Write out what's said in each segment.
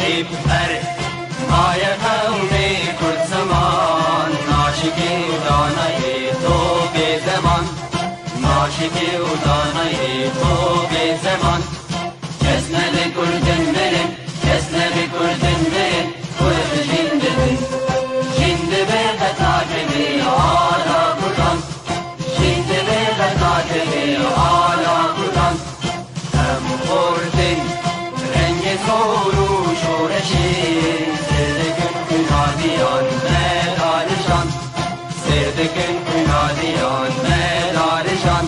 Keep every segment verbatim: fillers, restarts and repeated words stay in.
Erê, maye qewmê Kurd ziman, naşikê û danayê to bê zeman, naşikê û danayê to bê zeman. Kes nebe Kurdin mirin, kes nebe Kurdin mirin, Kurd jîn didin. Jîn dibe qet nakeve ala Kurdan. Jîn dibe qet nakeve ala Kurdan. Em xortin rengê sor û şoreşê, sêr dikin xwîna diyan me darijan. Sêr dikin xwîna diyan me darijan.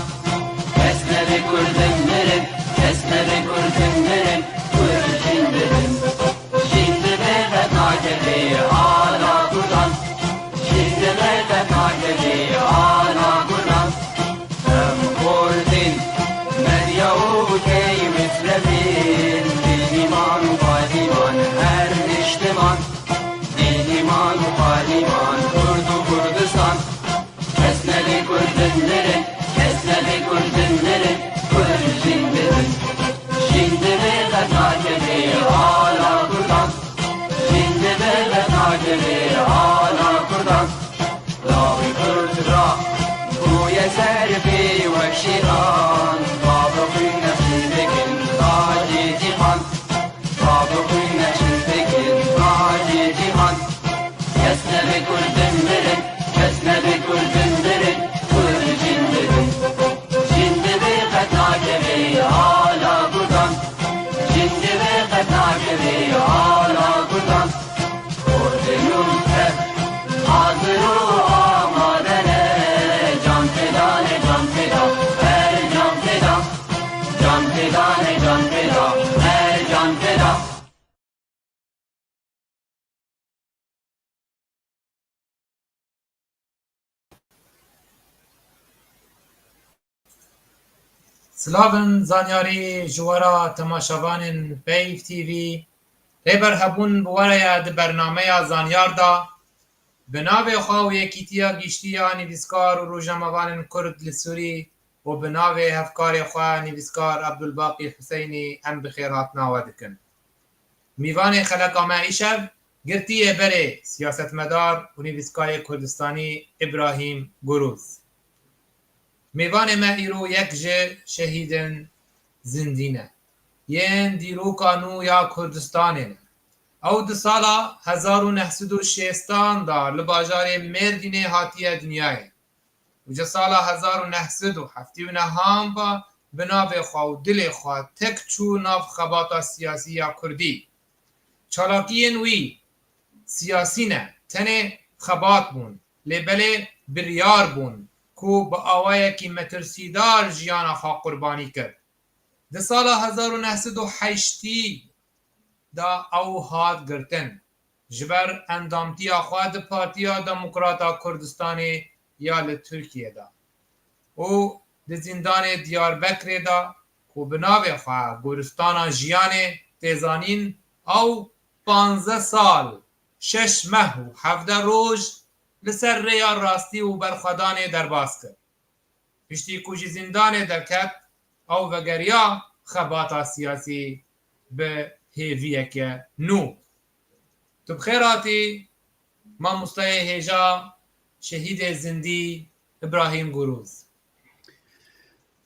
Kes nebe Kurdin mirin, kes nebe Kurdin mirin, Kurd jîn didin. Jîn dibe qet nakeve ala Kurdan. Jîn dibe qet nakeve ala Kurdan. Em xortin medya û tey wî filmên, bêhîman û qalîman her niştiman. Bêhîman û qalîman Kurd û Kurdistan. Kes nebe Kurdin mirin, kes nebe Kurdin mirin, Kurd jîn didin. Jîn dibe qet nakeve ala Kurdan. Jîn dibe qet nakeve ala Kurdan. Lawê Kurd ra bûye ser pê wek şêran. Bavê xwîn nexşîn dikin tacê cîhan. Bavê xwîn nexşîn dikin tacê cîhan. Kes nebe Kurdin mirin, kes nebe Kurdin mirin, Kurd jîn didin. Jîn dibe qet nakeve ala Kurdan. Jîn dibe qet nakeve ala Kurdan. Kurdin û Kurd hazir û amade ne. Can feda ne, can feda, her can feda. Can feda ne, can feda, her can feda. Silavin zanyarî ji we re temaşevanên Peyv T V. Rêber Hebûn bi we re ye di bernameya Zanyar de. Bi navê xwe û Yekîtiya Giştî ya Nivîskar û Rojnamevanên Kurd li Sûrî û bi navê hevkarê xwe nivîskar Abdulbaqî Huseynî em bi xêrhatina we dikin. Mîvanê xeleka me îşev girtiyê berê siyasetmedar û nivîskarê Kurdistanî Îbrahîm Gurûz. Mêvanê me îro yek ji şehîdên zindî ne, yên dîroka nû ya Kurdistanê ne. Ew di sala hezar û neh sed û şêstan de li bajarê Mêrdînê hatiye dinyayê û ji sala hezar û neh sed û heftê û nehan ve bi navê xwe û dilê xwe tek çû nav xebata siyasî ya Kurdî. Çalakiyên wî siyasî ne, tenê xebat bûn, lê belê biryar bûn ku bi awayekî metirsîdar jiyana xwe qurbanî kir. Di sala hezar û neh sed û heştî de ew hat girtin. Ji ber endamtiya xwe di Partiya Demokrata Kurdistanê ya li Tirkiyê de û di zîndanê Diyarbekirê de ku bi navê xwe Goristana Jiyanê tê zanîn, ew panzdeh sal, şeş meh û hevdeh roj li ser rêya rastî û berxwedanê derbas kir. Piştî ku ji zîndanê derket, ew vegeriya xebata siyasî bi hêviyeke nû. Tu bi xêr hatî, mamostayê hêja, şehîdê zindî Îbrahîm Gurûz.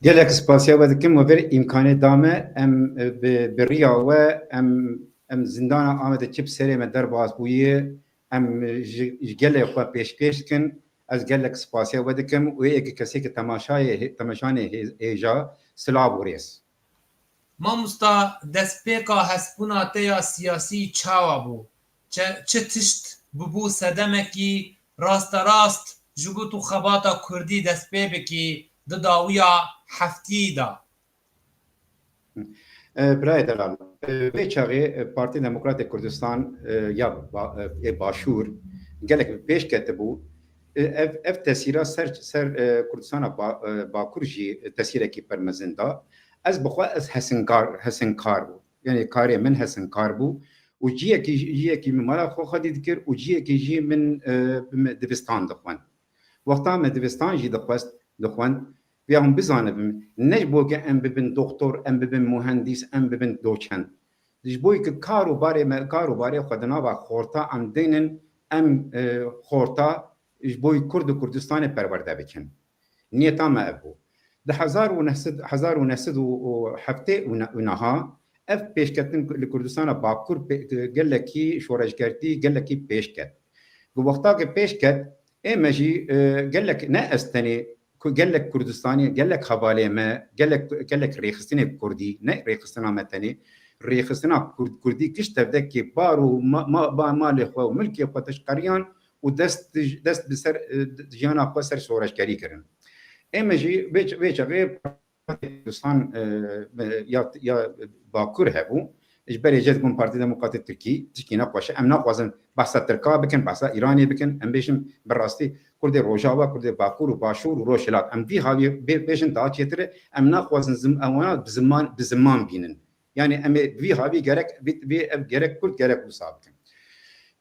Gelek spasiya we dikim, we vir îmkanê da me, em, e, bi, bi riya we, em, em zindana Amedê çi bi serê me derbas bûye, em ji, ji gelê xwe pêşkêş dikin. Ez gelek spasiya we dikim û ê yekî kesê ki temaşayê hê-, temaşanê hê-, hêja silav û rêz. Mamosta, destpêka hestbûna te ya siyasî çawa bû? Çi, çi tişt bibû sedemekî rasterast ji bo tu xebata kurdî dest pê bikî di dawiya heftî de? E, birayê delal, e, vê çaxê, e, Partiya Demokratê Kurdistan, e, ya ba-, e, ê Başûr gelek bi pêş ketibû. E, ev, ev tesîra ser, ser, e, Kurdistana ba-, e, Bakur jî tesîrekî pir mezin da. Ez bi xwe ez hesinkar, hesinkar bû. Yanî karê min hesinkar bû. Û ciyekî, ciyekî min mala xwe xwedî dikir û ciyekî jî min, e, min divistan dixwend. Wexta me divistan jî dixwest, dixwend, vêya hûn bizanibin, ne ji bo ke em bibin doktor, em bibin muhendîs, em bibin doçent. Ji bo ku kar û barê me, kar û barê xwe di nava xorta em dênin, em, e, xorta ji bo Kurd û Kurdistanê perwerde bikin. Niyeta me ev bû. Di hezar û neh sed, hezar û neh sed û heftê û niha ev pêşketin li Kurdistana Bakur pê-, gelekî şoreşgertî, gelekî pêş ket. Ku wexta ke pêş ket, ê me jî, e, gelek ne ez tenê, ku gelek Kurdistanî, gelek hevalê me, gelek, gelek rêxistinê Kurdî, ne rêxistina me tenê, rêxistina Kurd, Kurdî giş tevdekê bar û ma-, ma-, ba-, malê xwe û milkê xwe tişqeriyan û dest, dest bi ser, e, jiyana xwe ser şoreşgerî kirin. Ê me jî vê, vê çaxê Kurdistan, e, ya, ya Bakur hebû. Ji berê jê dibûn Partî Demokratê Tirkî, tişkî nexweş e. Em naxwazin behsa Tirka bikin, behsa Îranê bikin. Em bêjin bi rastî Kurdê Rojava, Kurdê Bakur û Başûr û Rojhilat. Em vî havî bê-, bêjin daha çêtir e. Em naxwazin zim-, em wana bi ziman, bi ziman bînin. Yani em ê vî havî gerek, vî, vî ev gerek Kurd, gerek wisa bikin.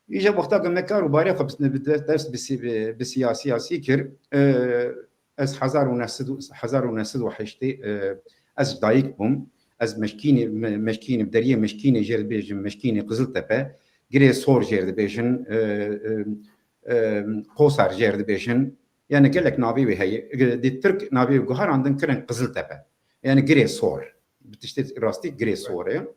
Îja wexta ke me kar û barê xwe bi, bi, dest bi, si-, bi, bi siyasî, siyasî kir, e, ez hezar û neh sed û, hezar û neh sed û heştê, e, ez dayik bûm. Ez Meşkînê, Me-, Meşkînê, deriyê Meşkînê jê dibêjin, Meşkînê Qiziltepe, Girê Sor jê dibêjin, e, e, e, Qosar jê dibêjin. Yani gelek navê wê heye. Di Tirk navê wê guherandin kirin Qiziltepe. Yani Girê Sor. Bi tiştê rastî Girê Sor e.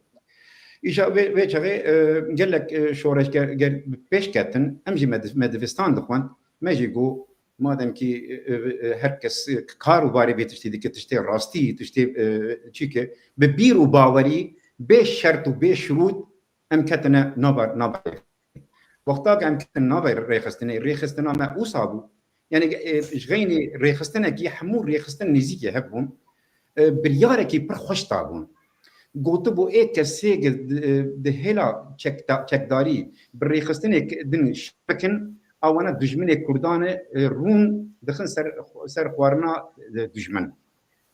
Îja vê, vê çaxê, e, gelek, e, şoreşger, ger-, pêş ketin. Em jî me di-, me divistan dixwend. Me jî got, madem kî, e, e, e, her kes, e, kar û barê vê tiştê dike, tiştê rastî, tiştê, e, çîke, bi bîr û bawerî, bê şert û bê şirût em ketine nava, nava. Wexta ke em ketin nava rêxistinê, rêxistina me wisa bû. Yani, e, ji xeynî rêxistinekî hemû rêxistin nêzîkî hev bûn. E, biryarekî pir xweş dabûn. Gotibû ê kesê ke di, di hêla çekda-, çekdarî bi rêxistinek din şer bikin, a wana dijminê Kurdan e, e, rûn dixin ser, ser xwarina, e, dijmin.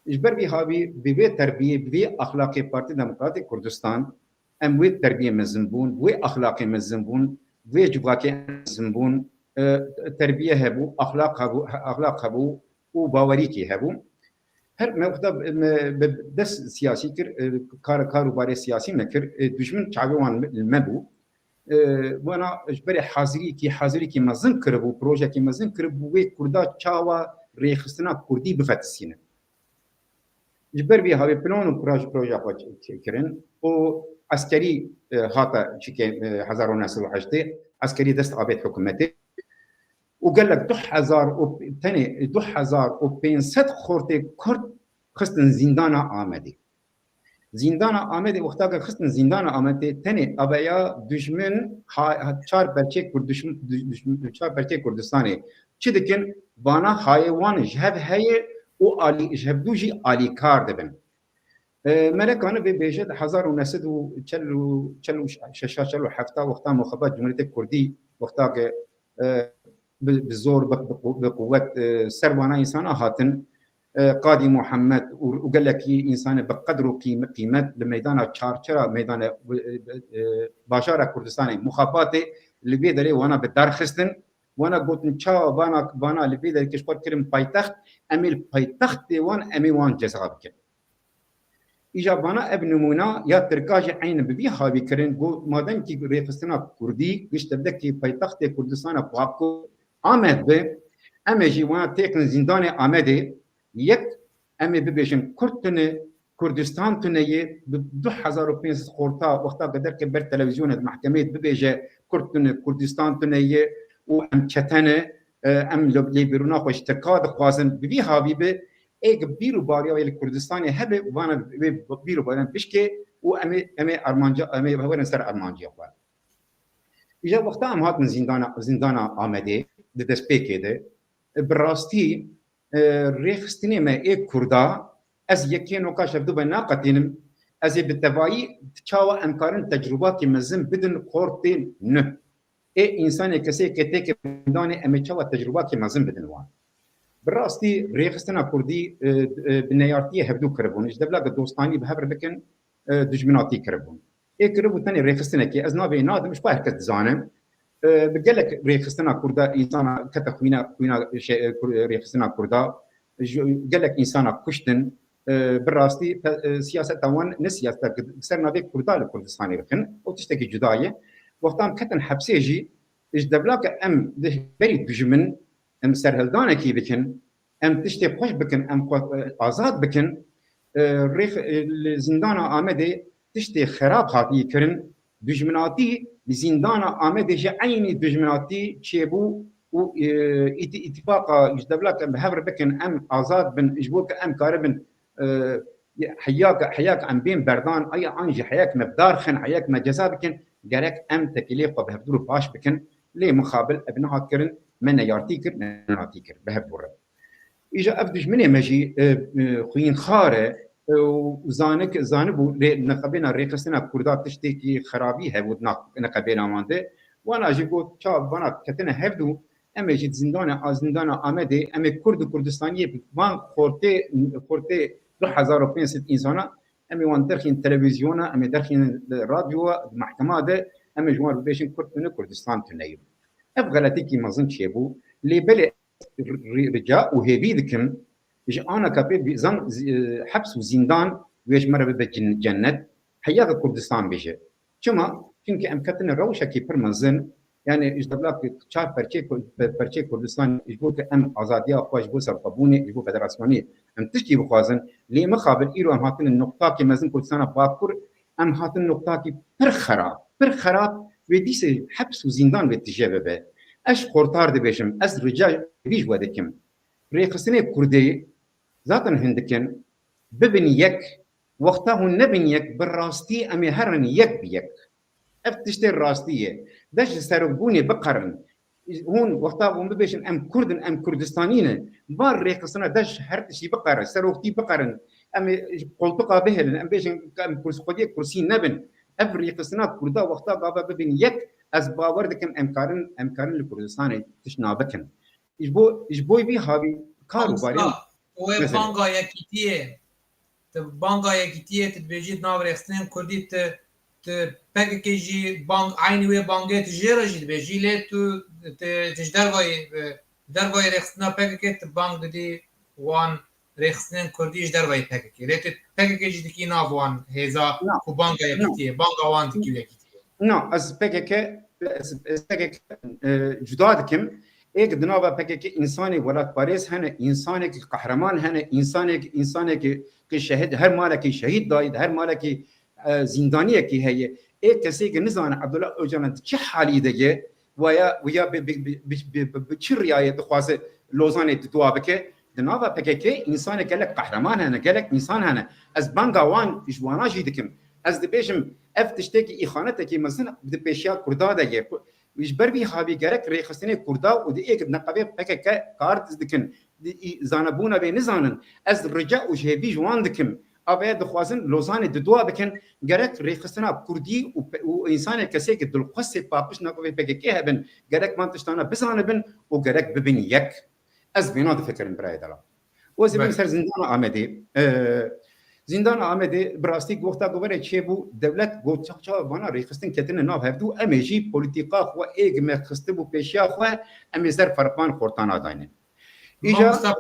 Ji ber vî havî, bi vê terbiyê, bi vê axlaqê Partî Demokratîk Kurdistan, em wê terbiyê mezin bûn, wê axlaqê mezin bûn, wê civakê mezin bûn, e, terbiye hebû, axlaq hebû, axlaq hebû û bawerîkî hebû. Her me wexta me, me dest siyasî kir, e, kar, kar û barê siyasî me kir, e, dijmin çavê wan me, me bû. E, wana ji berê hazirîkî, hazirîkî mezin kiribû, projekî mezin kiribû, wê Kurda çawa rêxistina Kurdî bifetisînin. Ji ber vî havê plan û proje, proje xwe çi-, çi-, kirin û eskerî, e, hate çike, e, hezar û neh sed û heştê, eskerî dest avêt hikûmetê û gelek du hezar û, tenê du hezar û pênc sed xortê Kurd xistin zîndana Amedê. Zîndana Amedê, wexta ke xistin zîndana Amedê, tenê aveya dijmin ha-, ha-, çar perçê Kurdiş-, diş-, diş-, çar perçê Kurdistanê çi dikin? Vana hayê wan ji hev heye û alî, ji hevdû jî alîkar dibin. E, Melek Anî vê bêje di hezar û neh sed û çel û, çel û şeş, çel û heft wexta muxebat Cumhuriyetê Kurdî, wexta ke, e, bi, bi zor, bi, bi qu-, bi quwet, e, ser wana însana hatin, e, Qadî Muhammed û, û gelekî însanê bi qedr û qîm-, qîmet li meydana Çarçera, meydana, e, e, bajara Kurdistanê, muxabatê li vê derê wana bi dar xistin, wana gotin, çawa vana, vana li vê derê ke ji xwe kirin paytext, em ê li paytextê wan, em ê wan ceza bikin. Îja vana ev nimûna ya Tirka jî eyn bi vî havî kirin, got, madem kî rêxistina Kurdî giş tevdekî paytextê Kurdistana Bakur Amed bi, em ê jî wana têxin zîndanê Amedê, yek em ê bibêjin Kurd tune, Kurdistan tune ye, bi du hezar û pênc sed xorta wexta ke derke ber televîzyonê di mehkemeyê bibêje Kurd tune, Kurdistan tune ye û em çete ne, e, em li, lêbirûna xwe ji Tirka dixwazin, bi vî havî bi, ê bîr û bariya wê li Kurdistanê hebe, vana wê bîr û bariyan bişkê û em ê, em ê armanca, em ê werin ser armancê xwe. Îja wexta em hatin zîndana, zîndana Amedê, di destpêkê de, bi rastî, e, rêxistinê me ê Kurda, ez yekê noka ji hevdu ve naqetînim, ez ê bi tevayî çawa em karin tecrûbakê mezin bidin xortê nû. Ê însanê kesê ke têke zîndanê em ê çawa tecrûbakê mezin bidin wan. Bi rastî rêxistina Kurdî, e, e, bi neyartiyê hevdû kiribûn. Ji devla ke dostanî bi hev re bikin, e, dijminatî kiribûn. Ê kiribû tenê rêxistinekê, ez navê nadim, ji xwe her kes dizane. E, bi gelek rêxistina Kurda, însana kete xwîna, xwîna şey, e, Kur-, e, rêxistina Kurda, ji gelek însana kuştin, e, bi rastî te-, e, siyaseta wan ne siyaseta gi-, ser navê Kurda li Kurdistanê bikin. Ew tiştekî cuda ye. Wexta em ketin hepsê jî, ji devla ke em di berî dijmin, em serhildanekî bikin, em tiştê xweş bikin, em xwe, e, azad bikin, e, rêx-, e, li zîndana Amedê tiştê xerab hatiye kirin. Dijminatî li zîndana Amedê jî eynî dijminatî çêbû û, e, îtî-, îtîfaqa ji devla ke em bi hev re bikin, em azad bin, ji bo ke em karibin, e, heya ke, heya ke em bên berdan, aya an jî heya ke me bi dar xin, heya ke me ceza bikin, gerek em tekîlê xwe bi hevdû re baş bikin. Lê mixabil ev niha kirin, me neyartî kir, me neyartî kir bi hevdû re. Îja ev dijminê me jî, e, e, xwînxar e, e, û zanik, zanibû lê neqebêna rêxistina Kurda tiştekî xerabî hebû di nav neqebêna wan de. Wana jî got, çawa vana ketine hevdû, em ê jî di zîndana, a zîndana Amedê, em ê Kurd û Kurdistaniyê bi van xortê, xortê du hezar û pênc sed însana, em ê wan derxîn televîzyona, em ê derxîn li radyoya, di mehkema de, em ê ji wan re bibêjin Kurd tune, Kurdistan tune ye. Ev xeletekî mezin çêbû. Lê belê ri-, rica û hêvî dikim ji A N K P zan-, zi-, heps û zîndan wê ji me re bibe cin-, cennet, heya ke Kurdistan bêje. Çima? Çimkî em ketine rewşekî pir mezin, yani ji devla ku çar perçê Kur-, pe-, perçê Kurdistan ji bo ke em azadiya xwe, ji bo serxwebûnê, ji bo federasyonê em tiştî bixwazin. Lê mixabin îro em hatine noqtakê mezin Kurdistana Bakur, em hatin noqtakî pir xerab, pir xerab, wê dîsê heps û zîndan wê tije bibe. Ez ji xortar dibêjim, ez rica vî ji we dikim. Rêxistinê Kurdê zaten hin dikin, bibin yek, wexta hûn nebin yek, bi rastî em ê herin yek bi yek. Ev tiştê rastî ye. De ji serokbûnê biqerin. Hûn wexta hûn bibêjin, em Kurd in, em Kurdistanî ne. Van rêxistina de ji her tiştî biqerin, seroktî biqerin. Em ê ji qoltuqa bihêlin, em bêjin, em kurs-, xwediyê kursî nebin. Ev rêxistina Kurda wexta gava bibin yek, ez bawer dikim em karin, em karin li Kurdistanê tiştna bikin. Ji bo, ji bo vî havî kar û barên. Wê banga yekîtiyê, tu banga yekîtiyê, tu dibêjî di nav rêxistinên Kurdî, tu, tu P K K jî bang, eynî wê bangê tu jê re jî dibêjî, lê tu, tu, tu ji dervayê, e, dervayê rêxistina P K K tu bang didî wan rêxistinên Kurdî ji dervayê P K K. Lê tu P K K jî dikî nav wan hêza ku banga yekîtiyê, banga wan dikî yekîtiyê. Na, ez P K K, ez, ez P K K, e, cuda dikim. Êk di nava P K K însanê welatparêz hene, însanekî qehreman hene, însanekî, însanekî ki şehid, her malekî şehîd dayî, her malekî, e, zîndaniyekî heye. Ê kesê ki nizane Abdullah Ocalan di çi halî de ye, waya, waya bi, bi, bi çi riyayê dixwaze Lozanê di dua bike? Di nava P K K însanê gelek qehreman hene, gelek însan hene. Ez banga wan ji wana jî dikim. Ez dibêjim, ev tiştekî îxanetekî mezin di pêşiya Kurda de ye. Ji ber vî havî gerek rêxistinê Kurda û di êk di neqebê P K K kar dikin, di, î, zanebûna vê nizanin. Ez rica û ji hêvî ji wan dikim. Avê dixwazin Lozanê di dua bikin, gerek rêxistina Kurdî û pe-, û însanê kesê ki dilxwestê paqij neqebê P K K hebin, gerek van tiştana bizanibin û gerek bibin yek. Ez vêna difikirim birayê delal. Wezî bin ser zîndana Amedê. E, zîndana Amedê bi rastî wexta ku were çêbû, dewlet got ça-, çawa vana rêxistin ketine nav hevdû, em ê jî polîtîka xwe ê gi me xistibû pêşiya xwe, em ê ser ferqan xortana daynin. Îja Mamosta,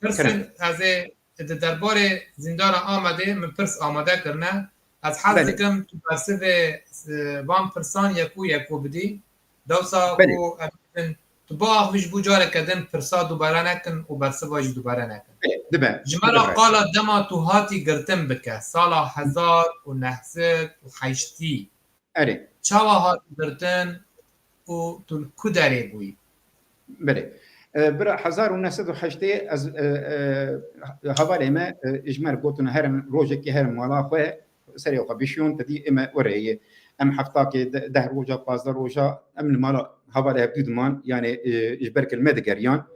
pirsên ez ê di derbarê zîndana Amedê min pirs amade kirine. Ez hez Belê. dikim tu bersivê, e, van pirsan yekû yekû bidî. Dewsa Belê. ku em bibin, tu biaxivî ji bo careke din pirsa dubare nekin û bersiva jî dubare nekin. Belê, dibe. Ji me re Dibe. qala dema tu hatî girtin bike, sala hezar û neh sed û heştî. Erê. Çawa hatî girtin û tu li ku derê bûyî? Belê. E, bira, hezar û neh sed û heştê ez, e, e, hevalê me, e, ji me re gotin herin, rojekê herin mala xwe, serê xwe bişiyon, te dî ême oreyê. Em heftakê de-, deh roja, pazdeh roja, em li mala hevalê hevdû diman, yani, e, ji ber ke li me digeriyan.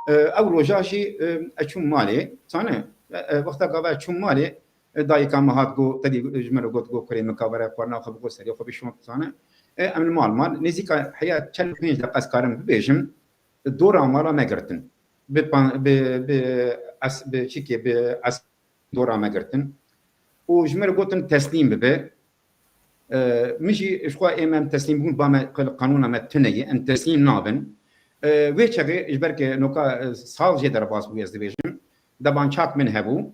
E, ew roja jî, e, ez çûm malê, zane, e, e, wexta gava ez çûm malê, e, dayika min hat got, te dî ji min re got, got, kurê min ka were xwarina xwe bixwe, serê xwe bişon, zane. E, em li mal mal, nêzîka heya çel pênc deqe ez karim bibêjim, dora mala me girtin. Bi pan-, bi, bi es-, bi çikê, bi es-, dora me girtin. Û ji min re gotin, teslîm bibe. E, min jî ji xwe ê me em teslîm bûn, ba me qanûna me tune ye, em teslîm nabin. E, wê çaxê ji ber ke noka, e, sal jê derbas bû, ez dibêjim. Debançak min hebû.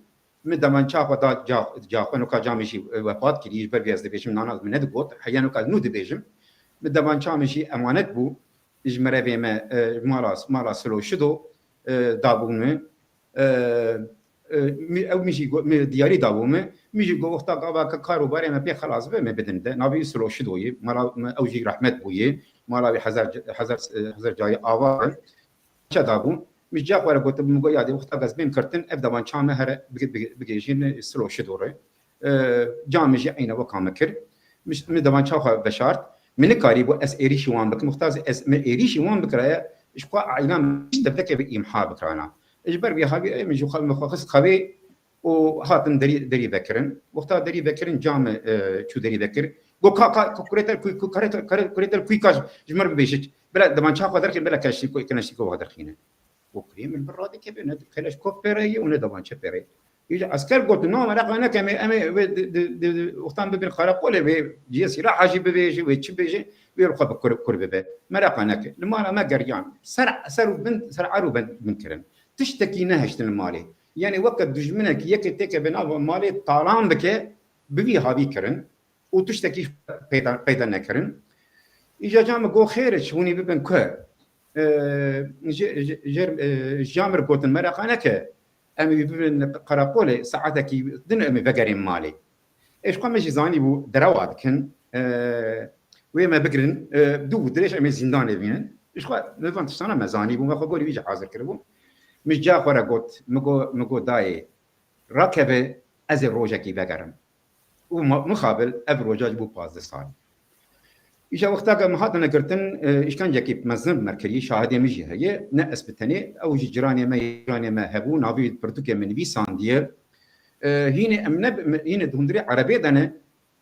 Min demança xwe da ca, ca xwe, noka camê jî, e, wefat kirî, ji ber vê ez dibêjim, nana min nedigot, heya noka nû dibêjim. Min demança min jî emanet bû, ji merevê me, e, mala, mala Silo Şido, e, dabû min. E, e, mi, ew min jî got, min diyarî dabû min. Min jî got, wexta gava ke kar û barê me pê xelas be, me bidin de. Navê wî Silo Şido ye. Mala, ew jî rehmet bûye. Mala wî hezar, hezar, e, hezar carî ava be. Çe dabû. Min ca xwe re got, min got, ya dê wexta ez bêm girtin, ev demança me here bige-, bige-, bigêjin Silo Şido re. E, camê jî eyne weka min kir. Min, min demança xwe veşart. Min nikarîbû ez êrîşî wan bikim. Wexta ez, ez min êrîşî wan bikiraye, ji xwe aîla min ji tevdeke ve îmha bikirana. Ji ber vê havî, e, min ji xwe, min xwe xist xevê û hatin derî, derî vekirin. Wexta derî vekirin, camê, e, çû derî vekir. Got, ka, ka, ka, kureter kuy, ku, kareter, kare-, kureter kuy kaç, ji mir bibêjit. Bila demança xwe derxîn, bila keleşnîko-, keleşnîkova derxîne. Got, kurê min bir radikeve, ne keleşkov pêre ye û ne demançe pêre ye. Îca esker got, na mereqa neke, em ê, em ê wê di, di, di, di, wextan bibin qereqolê, wê cihê sîlaha jî bibêje, wê çi bêje, wê li xwe bi kur, kur bibe. Mereqa neke. Li mala me geriyan. Ser, ser û bin, ser er û bin, bin kirin. Tiştekî nehiştin li malê. Yani weke dijminek yekê têke bi nav malê talan bike, bi vî havî kirin. û tiştekî peyda, peyda nekirin. Îca ca min got, xêr e, hûnî bibin ku? E, ji, ji, ji, e, ji ca min gotin, mereqa neke, em ê bibin qereqolê, saetekî din em ê vegerên malê. Ê, ji xwe me jî zanîbû derewa dikin, e, wê me bigirin, e, dû û dirêj em ê zîndanê bînin. Ji xwe me van tiştana me zanîbû, me xwe gorî wî jî hazir kiribû. Min ji ca xwe re got, min got, min got, dayê, rakeve, ez ê rojekî vegerim. Û ma-, mixabil ev roja jî bû pazdeh sal. Îja wexta ke min hatine girtin, e, îşkencekî mezin bi me kirî, şahidê min jî heye, ne ez bi tenê, ew jî ciranê me, ciranê me hebû, navê wî pirtûkê min nivîsandiye. E, hînê em ne, hînê di hundirê erebê de ne,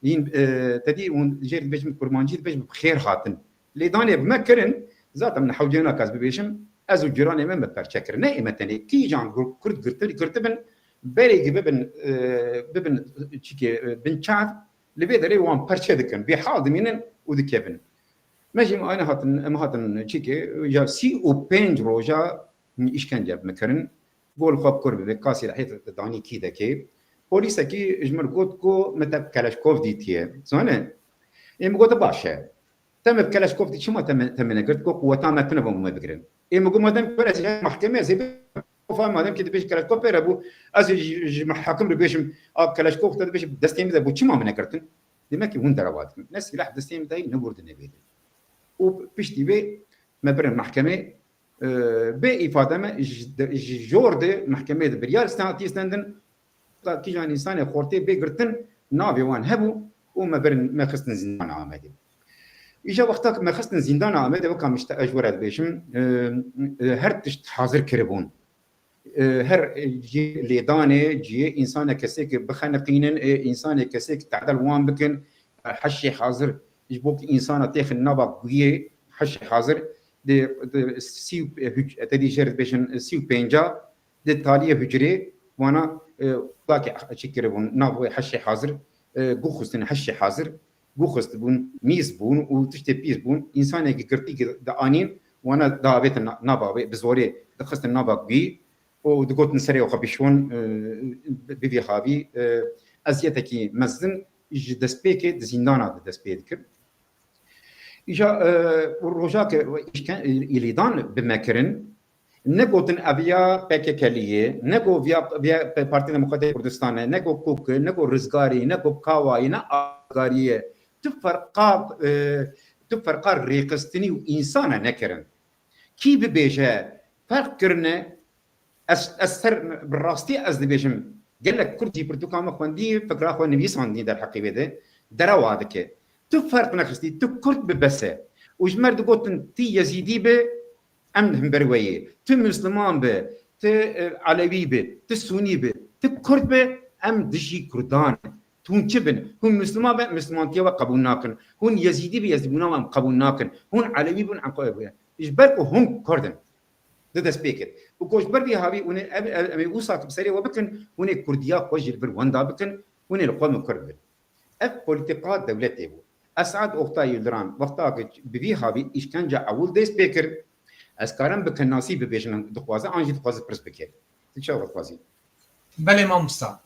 hîn, e, tedî hûn jê dibêjin kurmancî dibêjin bi xêr hatin. Lêdanê bi me kirin, zaten min hewce nake ez bibêjim, ez û ciranê me me perçe kirin. Ne ê me tenê, kîjan gur-, kurd girtir, girtibin, berê ki bibin, e, bibin çikê, e, bin çav, li vê derê wan perçe dikin. Bê hal dimînin û dikevin. Me jî em hatin, em hatin çikê, ya sî û pênc roja îşkence me kirin. Gol xwe bi kur bibe, kasî rehê danî kî dekê. Polîsekî ji min got ku me te keleşkov dîtiye. Zane? Ê min gote baş e. Te me bi keleşkov dî, çima te me, te me negirt? Got quweta me tune bo me bigirin. Ê min got madem ku ez ê mahkemê ez ê bi-, madem ki dibêj keleşkov pêre bû, ez ê ji, ji hakim re bêjim, a keleşkov te dibêjim destê min de bû, çima me negirtin? Demek ki hûn derewa dikin. Ne sîlah destê min de ye, ne wir di navê de. Û piştî vê me birin mahkemê, e, bê îfade me ji, ji jor de mahkemê de biryar sten-, hatiye stendin, da kîjan însanê xortê bê girtin, navê wan hebû û me birin, me xistin zîndana Amedê. Îja wexta ku me xistin zîndana Amedê, weka min ji te, ez ji we re dibêjim, e, e, her tişt hazir kiribûn. E, her, e, cihê lêdanê, cihê însanê kesê ki bixeniqînin, e, însanê kesê ki tedel wan bikin, e, heşê hazir, ji bo ki însana têxin nava guyê, heşê hazir, di, di sî û, e, hüc-, e, te dî jê re dibêjin, e, sî û pênca, di taliyê hucrê, wana, e, kulakê çi kiribûn, nav wê heşê hazir, e, guh xistin heşê hazir, guh xistibûn, mîz bûn û tiştê pîs bûn, însanekî girtî ki dianîn, wana davêtin na-, nava wê, bi zorê dixistin nava guyî û digotin serê xwe bişon, e, bi vî havî, e, eziyetekî mezin ji destpêkê di zîndana de dest pê dikir. Îja, e, roja ke îşken-, îlîdan bi me kirin, ne gotin ev ya P K K'lî ye, ne got viya, viya Partî Demokratîk Kurdistan e, ne got kok e, ne got rizgarî, ne got kawa ye, ne rizgarî ye. Tu ferqa, e, tu ferqa rêxistinî û însana nekirin. Kî bibêje ferq kirine, ez, ez ser, bi rastî ez dibêjim, gelek Kurd jî pirtûka me xwendî, fikra xwe nivîsandî derheqî vê de, derewa dike. Tu ferq nexistî, tu Kurd bi bes e. Û ji me re digotin, tu Yezîdî bi, em li hember we yê. Tu Misliman bi, tu, e, Elewî bi, tu Sûnî bi, tu Kurd bi, em dijî Kurdan in. Hûn çi bin? Hûn Misliman bin, Mislimantiya we qebûl nakin. Hûn Yezîdî bin, Yezîdbûna we em qebûl nakin. Hûn Elewî bin, em qebûl nakin. Ji ber ku hûn Kurd in. Di destpêkê. Û ku ji ber vî havî hûn ê ev, ev, em ê wisa ki bi serê we bikin, hûn ê Kurdiya xwe jî li vir wenda bikin, hûn ê li xwe min Kurd bin. Ev polîtîka dewletê bû. Esad Oktay Yildiran, wexta ki bi vî havî îşkence ewil dest pê kir, ez karim bi kenasî bibêjim, dixwaze, an jî dixwaze pirs bike. Tu çawa dixwazî? Belê mamosta.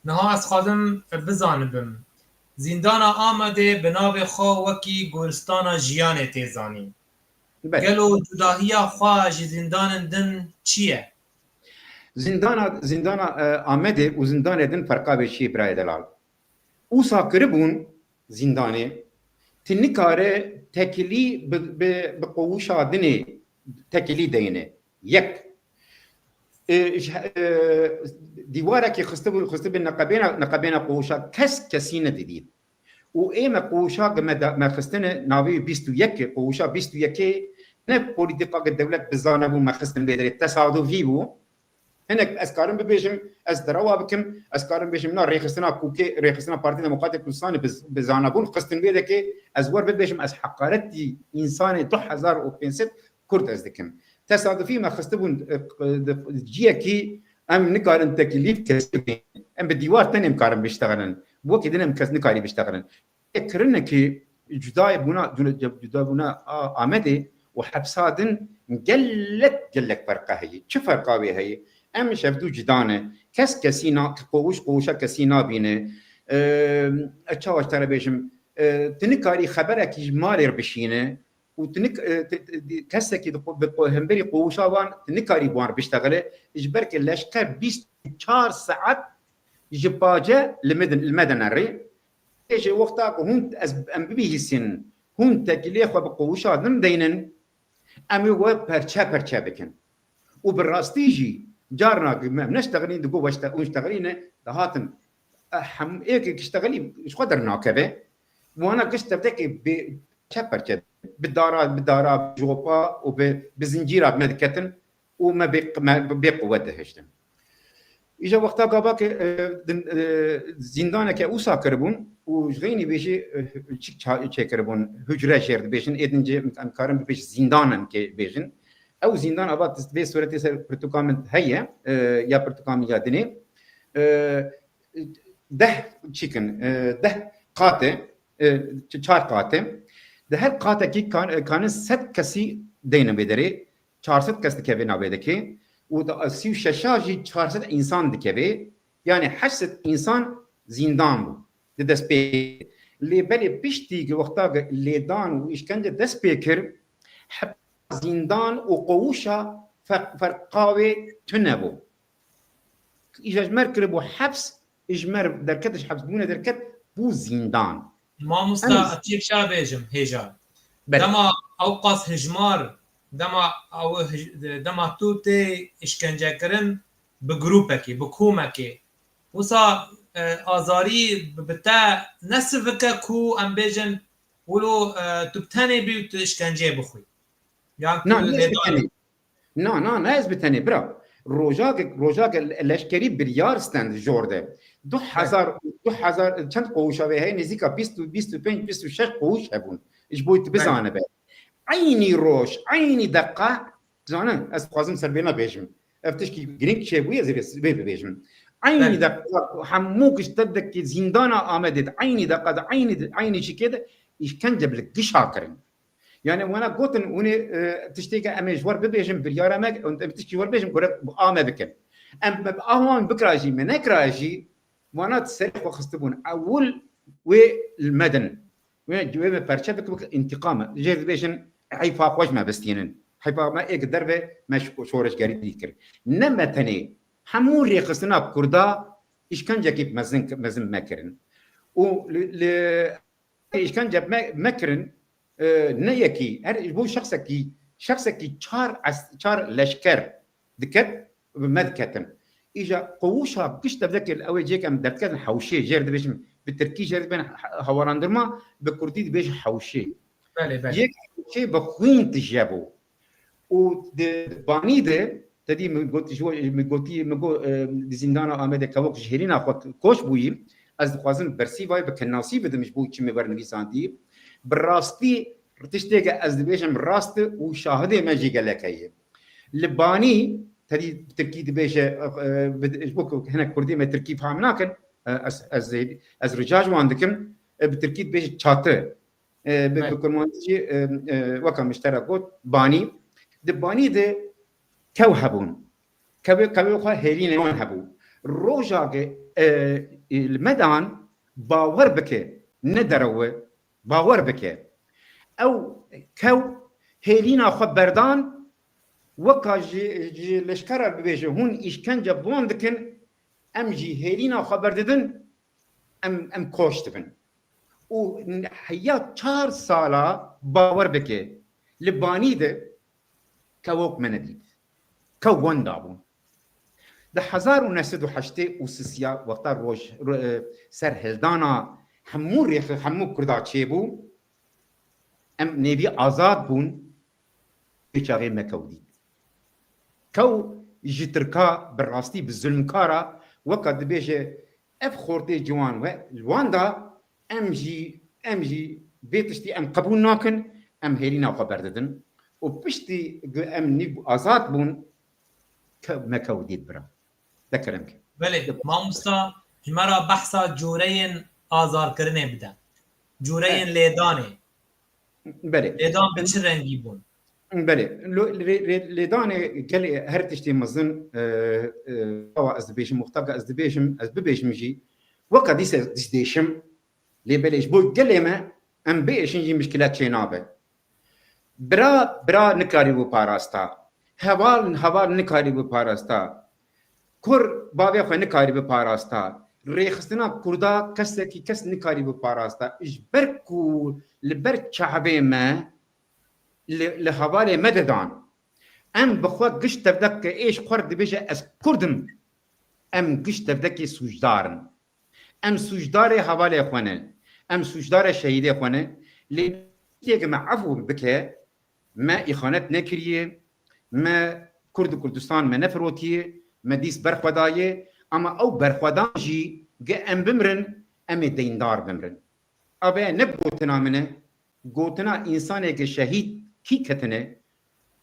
Niha ez xwazim bizanibim, zîndana Amedê bi navê xwe wekî goristana jiyanê tê zanîn. Belê. Gelo cudahiya xwe ji zîndanên din çi ye? Zîndana, zîndana, e, Amedê û zîndanê din ferqa vê çi ye birayê delal? Ûsa kiribûn zîndanê, tu nikare tekilî bi, bi, bi qowişa dinê tekilî deyne. Yek. E, ji, e, dîwarekî xistibû, xistibî neqebêna, neqebêna qowişa kes kesî nedidît. Û ê me qowişa ki me da, me xistine navê bîst û yek, qowişa bîst û yekê ne polîtîka ki dewlet bi zanebûn me xistin vê derê, tesadufî bû. Hinek ez karim bibêjim, ez derewa bikim, ez karim bêjim, na rêxistina Kûkê, rêxistina Partî Demokratê Kurdistanê bi, bi zanebûn xistin vê dekê, ez wer bibêjim, ez heqaretî însanê du hezar û pênc sed Kurd ez dikim. Tesadufî me xistibûn, e, di ciyekî em nikarin tekilîf kesî bînin. Em bi dîwar tenê em karin biştexilin. Wekî din em kes nikarî biştexilin. Kirinekî cudayê bûna, cuda-, cudabûna a-, Amedê û hepsa din gelek, gelek ferqa heye. Çi ferqa wê heye? Em şevdû cida ne. Kes kesî na-, qowiş qowişa kesî nabîne. E, ez çawa ji te re bêjim? E, tu nikarî xeberekî ji malê re bişîne û tu nik-, e, tu, tu, kesekî di qo-, bi qo-, hemberî qowişa wan tu nikarî bi wan re biştexile. Ji ber ke leşker bîst û çar saet ji pace li me din, li me de nerê. Ê ji wexta ku hûn ez, em bibihîsînin, hûn tekilê xwe bi qowişa din deynin, em ê we perçe perçe bikin. Û bi rastî jî carna ku me, em neştexilîn, digo weşte, hûn ştexilîne, dihatin, e, hem ê ki ştexilî ji xwe dernakeve, wana giş tevdekê bê perçe perçe, bi dara, bi dara, bi jopa û bi, bi zincîra me diketin û me bê, me bê quwet dihiştin. Îja wexta gava ke, e, din, e, zîndaneke wisa kiribûn û ji xeynî bêjî, e, çik ça-, çêkiribûn, hucre jêr dibêjin, ê din jê em karin bibêjin zîndan em kê bêjin. Ew zîndan ava vê suretê ser pirtûka min heye, e, ya pirtûka min ya dinê. E, deh çikin, e, deh qat e, e, ç-, çar qat e. Di her qatekî kan-, e, kanin sed kesî deynin vê derê. Çar sed kes dikeve navê dekê û da sî û şeşa jî çar sed însan dikeve, yanî heşt sed însan zîndan bû di destpê. Lê belê piştî ki wexta ki lêdan û îşkence dest pê kir, heta zîndan û qowişa fer-, ferqa wê tune bû. Îja ji me re kiribû heps, ji me re derket, ji heps bûne derket, bû zîndan. Mamosta, em ez çêk şa bêjim, hêja. Belê. Dema ewqas hijmar, dema ew hij-, dema tu tê îşkencekirin bi grûpekê, bi komekê, wisa, e, azarî bi, bi te ne sivik e ku em bêjin, wilo, e, tu bi tenê bî û tu îşkenceyê bixwî. Yan tu Na, ne ez bi lêdar tenê. Na, na, ne ez bi tenê, bira. Rojake, rojake leşkerî biryar stend jor de. Du hezar, du hezar, çend qowişa vê heye? Nêzîka bîst û, bîst û pênc, bîst û şeş qowiş hebûn. Ji bo tu bizane be. Eynî roj, eynî deqa, zanin, ez dixwazim ser vêna bêjim. Ev tişkî girîng çêbûye, ez ê vê, vê bibêjim. Eynî deqa, hemû giş tevdekê zîndana Amedê de, eynî deqa de, eynî, eynî şikê de, îşkence bi gişa kirin. Yani wana gotin, hûn ê, e, tiştê ke em ê ji we re bibêjin, biryara me, em tiştê we re bêjin, gore bi a me bikin. Em me bi a wan bikira jî, me nekira jî, wana serê xwe xistibûn. Ewil wê li me din. Wê, wê me perçe bik, bik întiqam e. Jê dibêjin, heyfa xwe ji me bistînin. Heyfa me êk derve me şo-, şoreşgerî dî kir. Ne me tenê, hemû rêxistina Kurda îşkencekî mezin, mezin me kirin. Û li, li, îşkence me, me kirin, e, ne yekî, her ji bo şexsekî, şexsekî çar es-, çar leşker diket, bi me diketin. Îja qowuşa giş tevdekê li ew ê cêk em derdiketin hewşê, jêr dibêjin, bi tirkî jêr dibên he-, hewalandırma, bi kurdî dibêjin hewşê. Belê, belê. Yek hewşê bi xwîn tije bû. Û di banî de, te dî min got, ji we, min gotî, min got, e, di zîndana Amedê kevok ji hêlîna xwe koç bûyî, ez dixwazim bersîvayê bi kenasî bidim ji bo çi min wernivîsandî. Bi rastî tiştê ke ez dibêjim rast e û şahidê me jî gelek heye. Li banî, te dî bi tirkî dibêje, e, bi, ji bo ku hinek kurdî me tirkî fam nakin, e, ez, ez, ez rica ji wan dikim, e, bi tirkî dibêje çatı. E, bi, bi kurmancî jî, e, e, weka min ji te re got, banî. Di banî de kew hebûn. Kevê, kevê xwe hêlînê wan hebû. Roja ke e, li me dan bawer bike, ne derewe, bawer bike. Ew kew hêlîna xwe berdan, weka ji, ji leşkera bibêje, hûn îşkence bi wan dikin, em jî hêlîna xwe berdidin, em, em koç dibin. Û heya çar sala bawer bike, li banî de kewok me nedît. Kew wenda bûn. Di hezar û neh sed û heştê û sisiya wexta roj, ro-, e, serhildana hemû rêxi, hemû Kurda çêbû, em nêvî azad bûn, vê çaxê me kew dît. Kew ji Tirka bi rastî bi zulmkara, weka dibêje, ev xortê ciwan we li wan da, em jî, em jî vê tiştî em qebûl nakin, em hêlîna xwe berdidin. Û piştî ku em nîv azad bûn, ke-, me kew dît bira. De kerem ke. Belê, mamosta, ji me re behsa cûreyên azarkirinê bide. Cûreyên Evet. lêdanê. Belê. Lêdan bi çi rengî bûn? Belê. Lo-, rê-, rê-, lêdanê gelê her tiştê mezin, e, e, awa ez dibêjim, muxtaka ez dibêjim, ez bibêjim jî, weka dîse dîs dêşim, lê belê ji bo gelê me, em biêşin jî mişkilet çê nabe. Bira, bira nikarî biparasta. Heval, heval nikarî biparasta. Kur bavê xwe nikarî biparasta. Rêxistina Kurda kesekî kes nikarî biparasta. Ji ber ku li ber çavê me, li, li hevalê me didan. Em bi xwe giş tevdek ke êş xwe dibêje ez Kurd im. Em giş tevdekê sûcdar in. Em sûcdarê hevalê xwe ne. Em sûcdarê şehîdê xwe ne. Lê yek me efû bike, me îxanet nekiriye, me Kurd û Kurdistan me nefirotiye, me dîs berxwe daye, ama ew berxwedan jî ge em bimrin, em ê deyndar bimrin. Ave ne gotina min e, gotina însaneke şehîd kî ketine,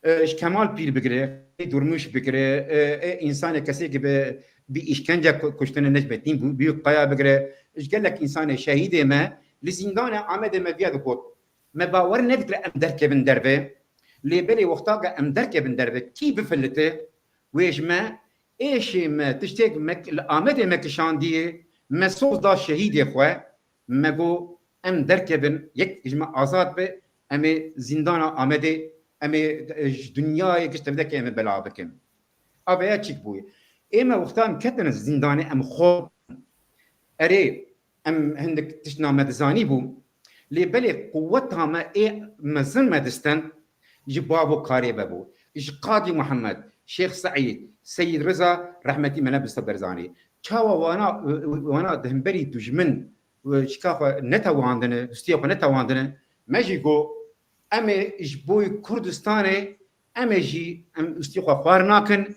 e, ji Kemal Pîr bigire, Durmuş bigire, e, e, însanê kesê ki bi, bi îşkence ku-, kuştine Necmettin Bû-, Büyükkaya bigire, ji gelek însanê şehîdê me li zîndanê Amedê me viya digot. Me bawer nedikir em derkevin derve. Lê belê wexta ke em derkevin derve, kî bifilite, wê ji me, êşê me, tiştêk me, li Amedê me kişandiye, me soz da şehîdê xwe, me got, em derkevin, yek ji me azad be, em ê zîndana Amedê, em ê, e, ji dinyayê giş tevdekê em ê bela bikin. Aveya çik bûye? Ê me wexta em ketine zîndanê, em xor. Erê, em hindik tiştna me dizanî bû. Lê belê quweta me ê mezin me distend ji bav û karê me bû. Ji Qadî Muhammed, Şêx Seîd, Seyîd Riza, rehmetî Mele Mustafa Barzanî. Çawa wana, wana di hemberî dujmin, şika xwe netewandine, hustiyê xwe netewandine, me jî got, em ê ji bo Kurdistanê, em ê jî em hustiyê xwe xwar nakin.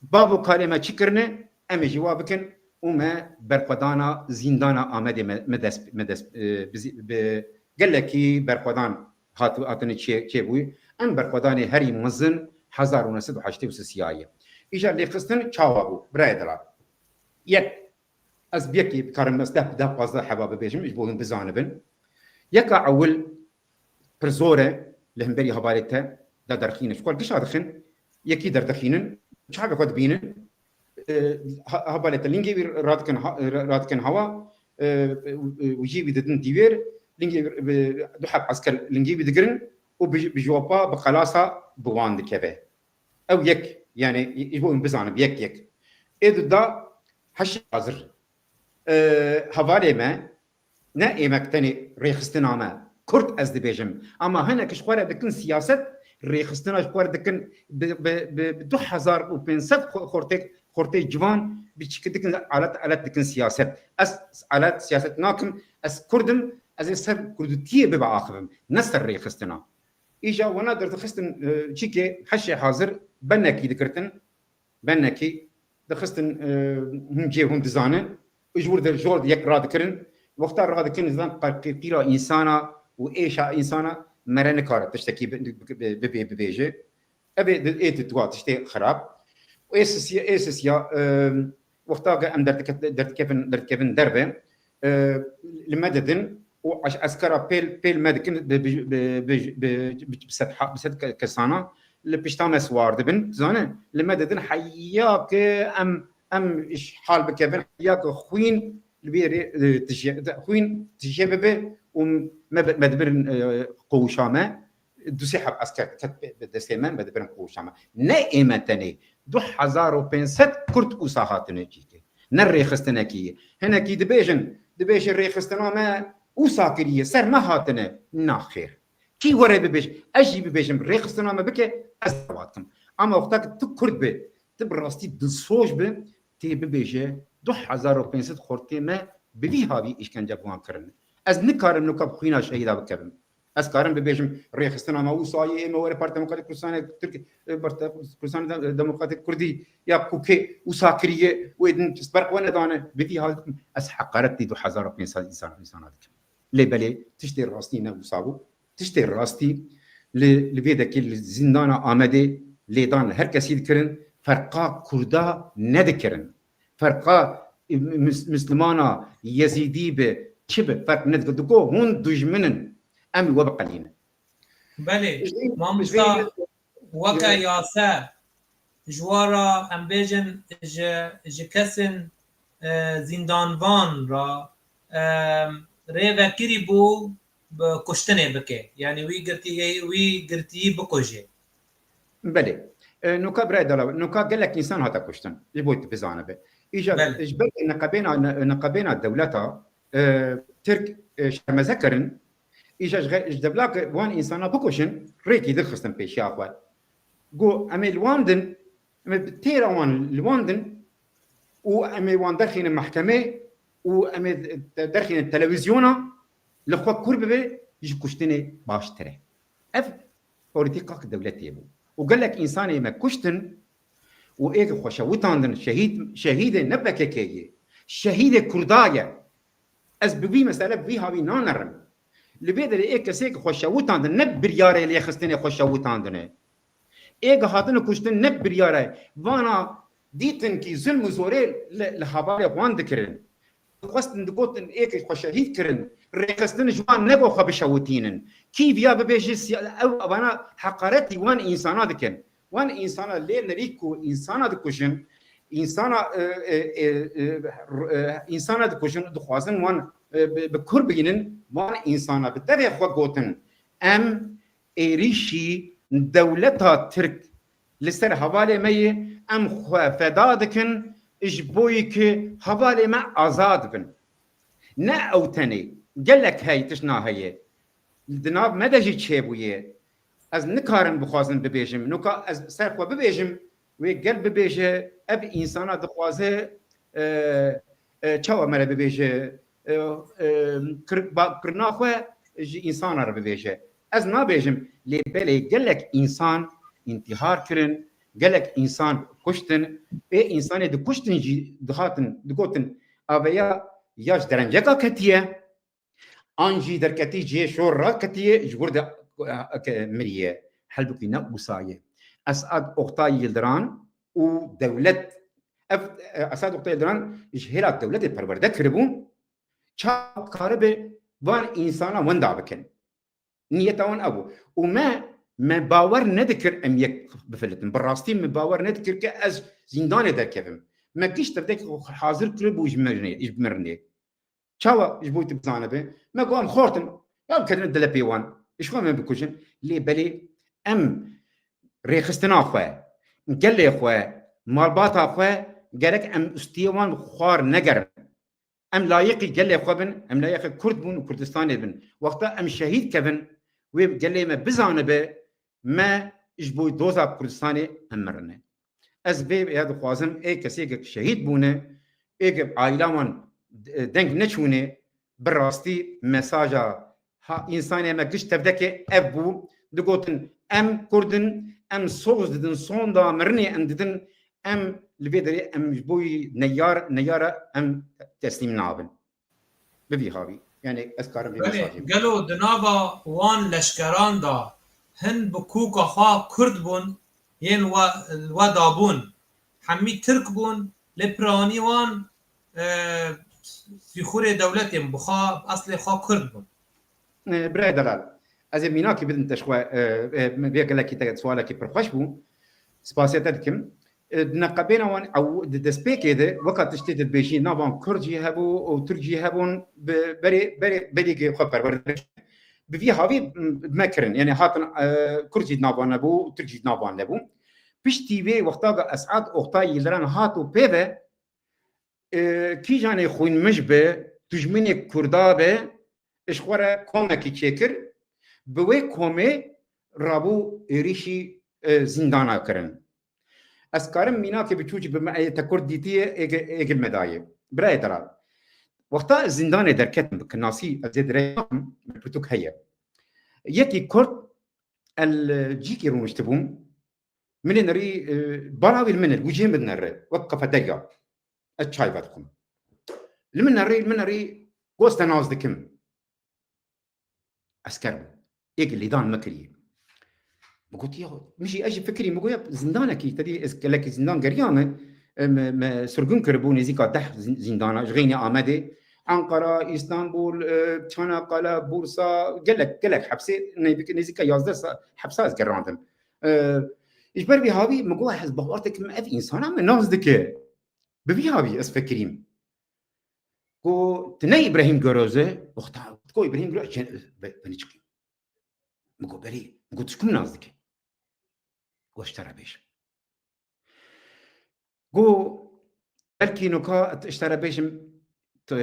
Bav û karê me çi kirine, em ê jî wa bikin û me berxwedana zîndana Amedê me, me dest, me dest, e, bi zî-, bi gelekî berxwedan hat-, hatine çê-, çêbûyî. Em berxwedanê herî mezin hezar û neh sed û heştê û sê ye. Îja lêxistin çawa bû? Birayê delal. Yek, ez bi yekê dikarim ez deh, deh pazdeh heba bibêjim, ji bo hûn bizanibin. Yeka ewil, pir zor e li hemberî hevalê te de derxîne. Ji xwe gişa dixin, yekî derdixînin, çavê xwe dibînin, e, ha-, hevalê te lingê wî radikin ha-, ra-, radikin hewa, e, e, wî jî wî didin dîwêr, lingê wî, bi du heb esker lingê wî digirin û bi, bi jopa, bi qelasa bi wan dikeve. Ew yek, yani, ji bo em bizanin, yek yek. Ê di da heşê hazir. E, hevalê me, ne êmek tenê rêxistina me, Kurd ez dibêjim. Ama hinek ji xwe re dikin siyaset, rêxistina ji xwe re dikin bi, bi, bi, bi du hezar û pênc sed xo-, xortê, xortê ciwan bi çiki dikin alet, alet dikin siyaset. Ez alet siyaset nakim, ez Kurd im, ez ê ser Kurdûtiyê bibe axivim, ne ser rêxistina. Îja wana derdixistin, e, çîkê heşê hazir benekî dikirtin, benekî dixistin, e, hûn cê hûn dizanin, û ji wir de jor yek radikirin. Wexta radikirin zan qe-, qî-, qîra însana û êşa însana mere nikare tiştekî bi-, bi-, bi-, bibê bibêje. Ev ê di-, ê di dua tiştê xirab. Û ê sisiya, ê sisiya, e, wexta ke em derdike-, derdikevin, derdikevin derve, e, li me didin û eş-, eskera pêl, pêl me dikin bi, bi, bi, bi, bi, bi, bi sed ha-, bi sed ke-, kesana li pişta me siwar dibin. Zane, li me didin heya ke em Em ji hal bikevin ya ku xwîn li vê rê, e, tijê, xwîn tijê bibe û me, me dibirin, e, qowşa me. Du sê heb esker ket bi destê me, me dibirin qowşa me. Ne ê me tenê, du hezar û pênc sed Kurd wisa hatine cîkê. Ne rêxistinekî ye. Hinekî dibêjin, dibêje rêxistina me wisa kiriye, ser me hatine. Naxêr. Kî were bibêj, ez jî bibêjim, rêxistina me bike, ez dawa dikim. Ama wexta ki tu Kurd be, tu bi rastî dilsoj be, tê bibêje, du hezar û pênc sed xortê me bi vî havî îşkence bi wan kirin. Ez nikarim nuka bi xwîna şehîda bikevim. Ez karim bibêjim, rêxistina me wisa ye, ê me were Partiya Demokratîk Kurdistanê Tirk, e, Partiya Kurdistanê Dem-, Demokratîk Kurdî ya kukê wisa kiriye, wê din pispberq we nedane, bi vî havî dikim, ez heqaretî du hezar û pênc sed însan, însana dikim. Lê belê tiştê rastî ne wisa bû. Tiştê rastî li, li vê dekê li zîndana Amedê lêdan li her kesî dikirin, ferqa Kurda nedikirin. Ferqa, e, mis-, Mislimana, Yezîdî bi, çi bi, ferq nedikir. Digo hûn dijmin in. Em ê we biqelînin. Belê, Ji vê, mamosta, ji vê weke yase, ji wa re em bêjin, ji, ji kesên, e, zîndanvan re, e, rê vekirî bû bi kuştinê bike. Yanî wî girtiyê, wî girtiyî bikuje. Belê. E, nuka birayê delal, nuka gelek însan hate kuştin. Ji bo tu bizanibe. Îja Belê. ji ber niqebêna, niqebêna dewleta, e, Tirk, e, şermeze kirin. Îja ji xe-, ji dewla ke wan însana bikuşin, rêkî din xistin pêşiya xwe. Got, em ê li wan din, em ê bi têra wan li wan din û em ê wan derxînin mehkemê û em ê de-, derxînin televîzyona, li xwe kûr bibe, ji kuştinê baştir e. Ev polîtîka dewletê bû. Û gelek însanê me kuştin û ê xwe şewitandin, şehîd, şehîdê ne P K K ye. Şehîdê Kurda ye. Ez bi vî mesele, bi vî havî nanerim. Li vê derê ê kesê ki xwe şewitandin, ne biryarê lêxistinê xwe şewitandine. Ê ki hatine kuştin ne biryare. Vana dîtin ki zulm û zorê li, li hevalê wan dikirin. Dixwestin digotin ê ki xwe şehîd kirin. Rêxistin ji wan nego xwe bişewitînin. Kî viya bibêje siya-, ew vana heqaretî wan însana dikin. Wan însana lê nerî ku însana dikujin, însana, e, e, e, e, r-, e, însana dikujin û dixwazin wan, e, bi, bi kur bigînin, wan însana bi devê xwe gotin, em êrîşî dewleta Tirk li ser hevalê me ye, em xwe feda dikin ji bo yî ki hevalê me azad bin. Ne ew tenê, gelek hey tişna heye. Di nav me de jî çêbûye. Ez nikarim bixwazim bibêjim. Nuka ez ser xwe bibêjim, wê gel bibêje, ev însana dixwaze, e, e, çawa me re bibêje, e, e, kir-, ba-, kirina xwe ji însana re bibêje. Ez nabêjim, lê belê gelek însan întîhar kirin, gelek însan kuştin, ê însanê dikuştin jî dihatin, digotin, aveya ya ji derenceka ketiye, an jî derketî cihê şor re ketiye, ji wir de, e, ke-, miriye. Halbukî ne wisa ye. Esad Oktay Yildiran û dewlet, ev, e, Esad Oktay Yildiran ji hêla dewletê perwerde kiribû, çawa karibe van însana wenda bikin. Niyeta wan ew bû. Û me, me bawer nedikir em yek bifilitin. Bi rastî me bawer nedikir ke ez zîndanê derkevim. Me giş tevdek hazir kiribû ji mirinê, ji mirinê. Çawa ji bo tu bizanibe? Me got em xortin. Ya bikedin dilê pê wan. Ji xwe me bikujin. Lê belê em rêxistina xwe, gelê xwe, malbata xwe gerek em ustiyê wan xwar negerin. Em layiqî gelê xwe bin, em layiqê Kurd bûn û Kurdistanê bin. Wexta em şehîd kevin, wê gelê me bizanibe, me ji bo doza Kurdistanê em mirine. Ez vê ya dixwazim, ê kesê ke şehîd bûne, ê ke aîla wan, e, deng neçûne, bi rastî mesaja ha, însanê me giş tevdekê ev bû, digotin, em Kurd in, em soz didin, sonda mirinê em didin, em li vê derê em ji bo yî neyar, neyara em teslîm nabin. Bi vî havî. Yani ez karim vê Belê, mesajê. Gelo di nava wan leşkeran de hin bi kûka xwe Kurd bûn, yên we, we dabûn. Hemî Tirk bûn, lê piranî wan, e, sîxurê dewletê bûn, bi xwe, eslê xwe Kurd bûn. E, birayê delal, ez ê mînakî bidim te ji xwe, e, e, vê gelekî te sualekî pir xweş bû. Spasiya te dikim. E, di neqebêna wan ew, di destpêkê de weka tiştê de dibêjî, navan Kurd jî hebû û Tirk jî hebûn, bi berê, berê, berî xwe perwerde. Bi vî havî, m, me kirin. Yani hatin, e, Kurd jî navan nebû, Tirk jî navan nebû. Piştî vê wexta ga Esad Oktay Yildirim hat û pê ve, e, kîjanê xwînmij be, dijminê Kurda be, ji xwe re komekî çêkir, bi wê komê rabû êrîşî, e, zîndana kirin. Ez karim mînakê biçûk bi me, ê te Kurd dîtiye, êgil, êgil me daye. Birayê delal. Wexta ez zîndanê derketim, bi kinasî ez ê dirê nakim, min pirtûk heye. Yekî Kurd, el cîkî rûniştibûm, min ê nerî, e, bala wî li min ir, wî cihê min dinere, wek kafeterya. Ez çay vedixwim. Li min nerî, li min nerî, goste nas dikim. Esker bû. Êk lêdan me kiriye. Min got, ya, min jî, ez jî fikirî, min got, ya, zindanekî, te dî ez gelekî zindan geriya me, e, me, me sirgûn kiribû nêzîka deh zin-, zîndana, ji xeynê Amedê, Ankara, Îstanbul, e, Çanakkale, Bursa, gelek, gelek hepsê, nêzîka, nêzîka yazdeh sa-, hepsa ez gerandim. E, ji ber vî havî, min got, ez bawer dikim, ev însana me nas dike. Bi vî havî ez fikirîm. Ku tu ne Îbrahîm Goroz e, wexta ku Îbrahîm Goroz e, beni çıkayım. Min got, belê, min got, tu ji ku nas dikî? Got, ji te re bêjim. Got, belkî nuka ji te re bêjim, tu,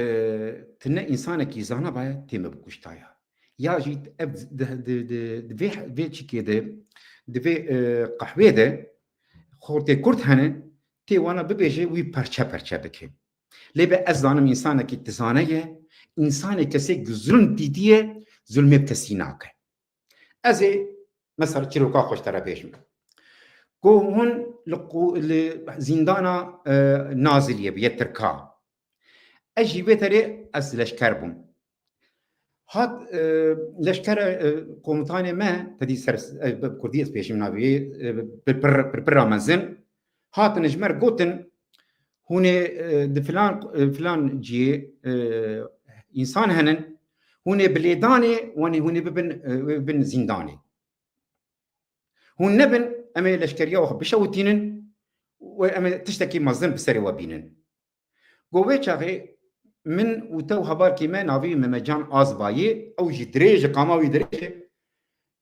tu ne însanekî zana baye, tê me bikuştaya. Ya jî ev di, di, di, di vê, vê çikê de, di vê, e, qehwê de, xortê Kurd hene, tê wana bibêje, wî perçe perçe bike. Lê be ez zanim însanekî dizane ye, însanê kesê ku zulm dîtiye, zulmê bi kesî nake. Ez ê mesela çîroka xwe ji te re bêjim. Ku hûn li qu-, li zîndana, e, Naziliyê bû, yê Tirka. Ez jî vê derê ez leşker bûm. Hat, e, leşker, e, komutanê me, te dî ser, e, bi kurdî ez bêjim navê, e, pir, pir, pir, pira mezin, hatin ji me re gotin, hûn ê, e, di filan, e, filan cihê, e, însan henin, hûn ê bi lêdanê, wanê hûn ê bibin, e, wê bibin zîndanê. Hûn nebin, em ê leşkeriya we xwe bişewitînin û em ê tiştekî mezin bi serê we bînin. Go wê çaxê min û te û hevalkî me navê wî Memecan Azbayê, ew jî dirêj e, qama wî dirêj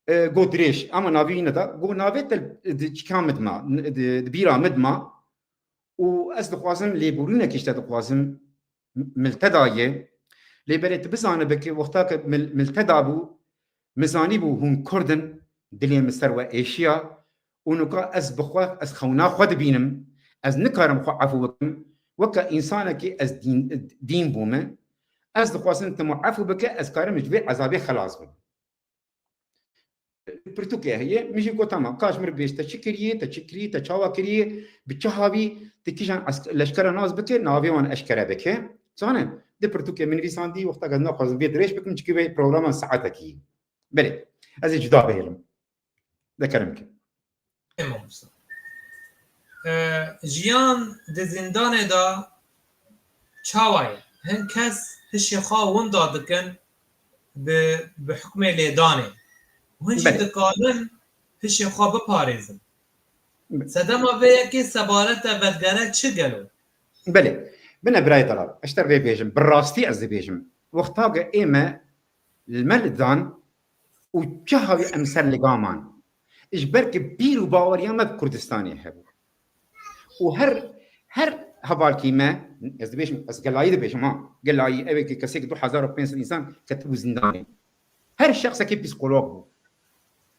e, e, go dirêj, ama navê wî neda. Go navê te di çika min dima, di, di bîra min dima û ez dixwazim lêborînekî ji te dixwazim, m-, milteda ye. Lê belê tu bizanibe ki wexta ke mil-, milteda bû, min zanîbû hûn Kurd in, dilê min ser we êşiya û nuka ez bi xwe, ez xewna xwe dibînim, ez nikarim xwe efû bikim, weke însanekî ez dîn, dîn bûme, ez dixwazim tu min efû bike, ez karim ji vê ezabê xelas bim. Pirtûkê heye, min jî got, tamam, ka ji min re bêj, te çi kiriye, te çi kiriye, te çawa kiriye, bi çi havî, tu kîjan esk-, leşkera nas bike, navê wan eşkere bike. Zane, di pirtûkê min nivîsandî, wexta ez naxwazim vê dirêj bikim, çikî vê programan saetekî. Belê, ez ê cuda bihêlim. Dekerim ki. Ê mamosta. E, jiyan di zîndanê de çawa ye? Hin kes hişê xwe winda dikin bi, bi hukmê lêdanê. Hûn jî Belê. dikarin hişê xwe biparêzin. Be- Sedema vê yekê sebarete vedgere çi gelo? Belê. Bine birayê delal. Ez ji te re vê bêjim. Bi rastî ez dibêjim. Wexta ge ê me li me li dan û çi havî em ser ligaman. Ji ber ki bîr û baweriya me bi Kurdistanê hebû. Û her, her hevalkî me, ez dibêjim, ez gelayî dibêjim ha, gelayî, ew ê ki kesê ki du hezar û pênc sed însan ketibû zîndanê. Her şexsekî psîkolog bû.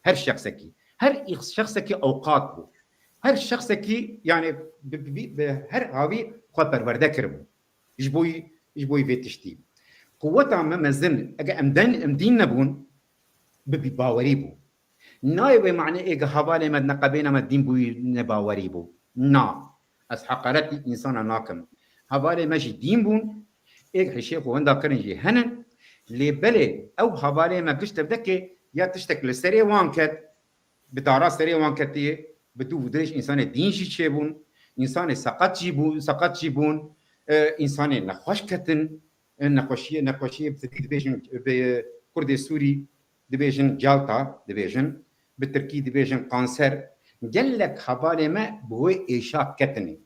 Her şexsekî. Her îx-, şexsekî ewqat bû. Her şexsekî, yani, bi, bi, bi, bi her havî xwe perwerde kiribû. Ji bo, ji bo vê tiştî. Quweta me mezin, ege em den, em dîn nebûn, bi bîbawerî bû. Nayê wê manê ê ge hevalê me di neqebêna me dîn bûyî nebawerî bû. Na. Ez heqaretî însana nakim. Hevalê me jî dîn bûn, ê hişê xwe winda kirin jî henin. Lê belê ew hevalê me giş tevdekê ya tiştek li serê wan ket, bi dara serê wan ketiye, bi dû û dirêj însanê dîn jî çêbûn, însanê seqet jî bû, seqet jî bûn, e, însanê nexweş ketin, e, nexweşiyê, nexweşiyê bi tirkî dibêjin, bi kurdê sûrî dibêjin calta, dibêjin, bi tirkî dibêjin kanser, Gelek hevalê me bi wê êşa ketine.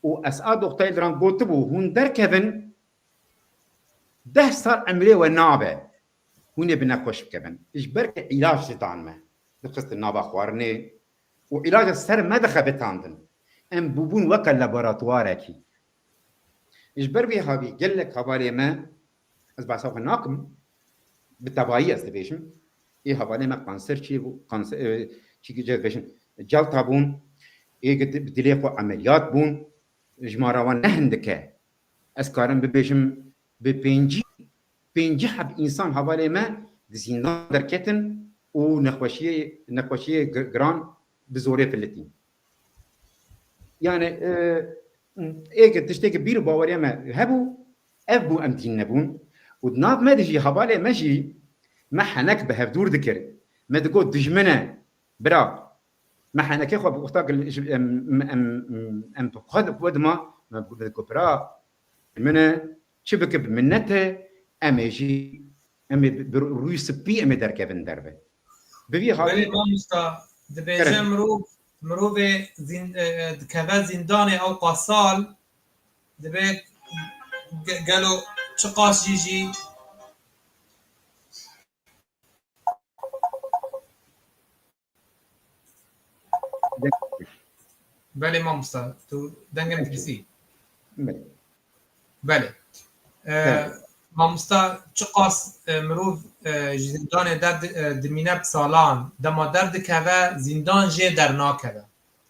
Û Esad Oktay li ran gotibû, hûn derkevin, deh sal emrê we nabe. Hûn ê bi nexweş bikevin. Ji ber ku îlac didan me. Dixistin nava xwarinê û îlaca ser me dixebitandin. Em bûbûn weke laboratuwarekî. Ji ber vê havî gelek hevalê me, ez behsa xwe nakim, bi tevayî ez dibêjim, ê hevalê me kanser çêbû, kanser, e, çîkî cê dibêjin, celta bûn, ê di-, bi dilê xwe emeliyat bûn, jimara wan ne hindik e. Ez karim bibêjim, bi pêncî, pêncî heb însan hevalê me di zîndan derketin û nexweşiyê, nexweşiyê gi-, giran bi zorê filitîn. Yani, e, ê ke tiştê ke bîr û baweriya me hebû, ev bû, em dîn nebûn. Û di nav me de jî, hevalê me jî me henek bi hevdûr dikir. Me digot, dijmin e, bira. Me henekê xwe bi wexta gil-, ji, em, em, em, em bi xwe di-, xwe dima, me digot, bira, min e, çi bike bi minnet e, em ê jî, em ê bi, bi rûyê spî em ê derkevin derve. Bi vî Belê halî mamosta, dibêje Kerem. mirov, mirovê zîn-, e, e, dikeve zîndanê ewqa sal, dibê ge-, gelo çiqas jî jî Belê mamosta, tu dengê min dibîsî. Belê. Belê. E, Belê. Mamosta, çiqas, e, mirov, e, ji zîndanê der di-, e, dimîne bi salan, dema derdikeve, zîndan jê dernakeve.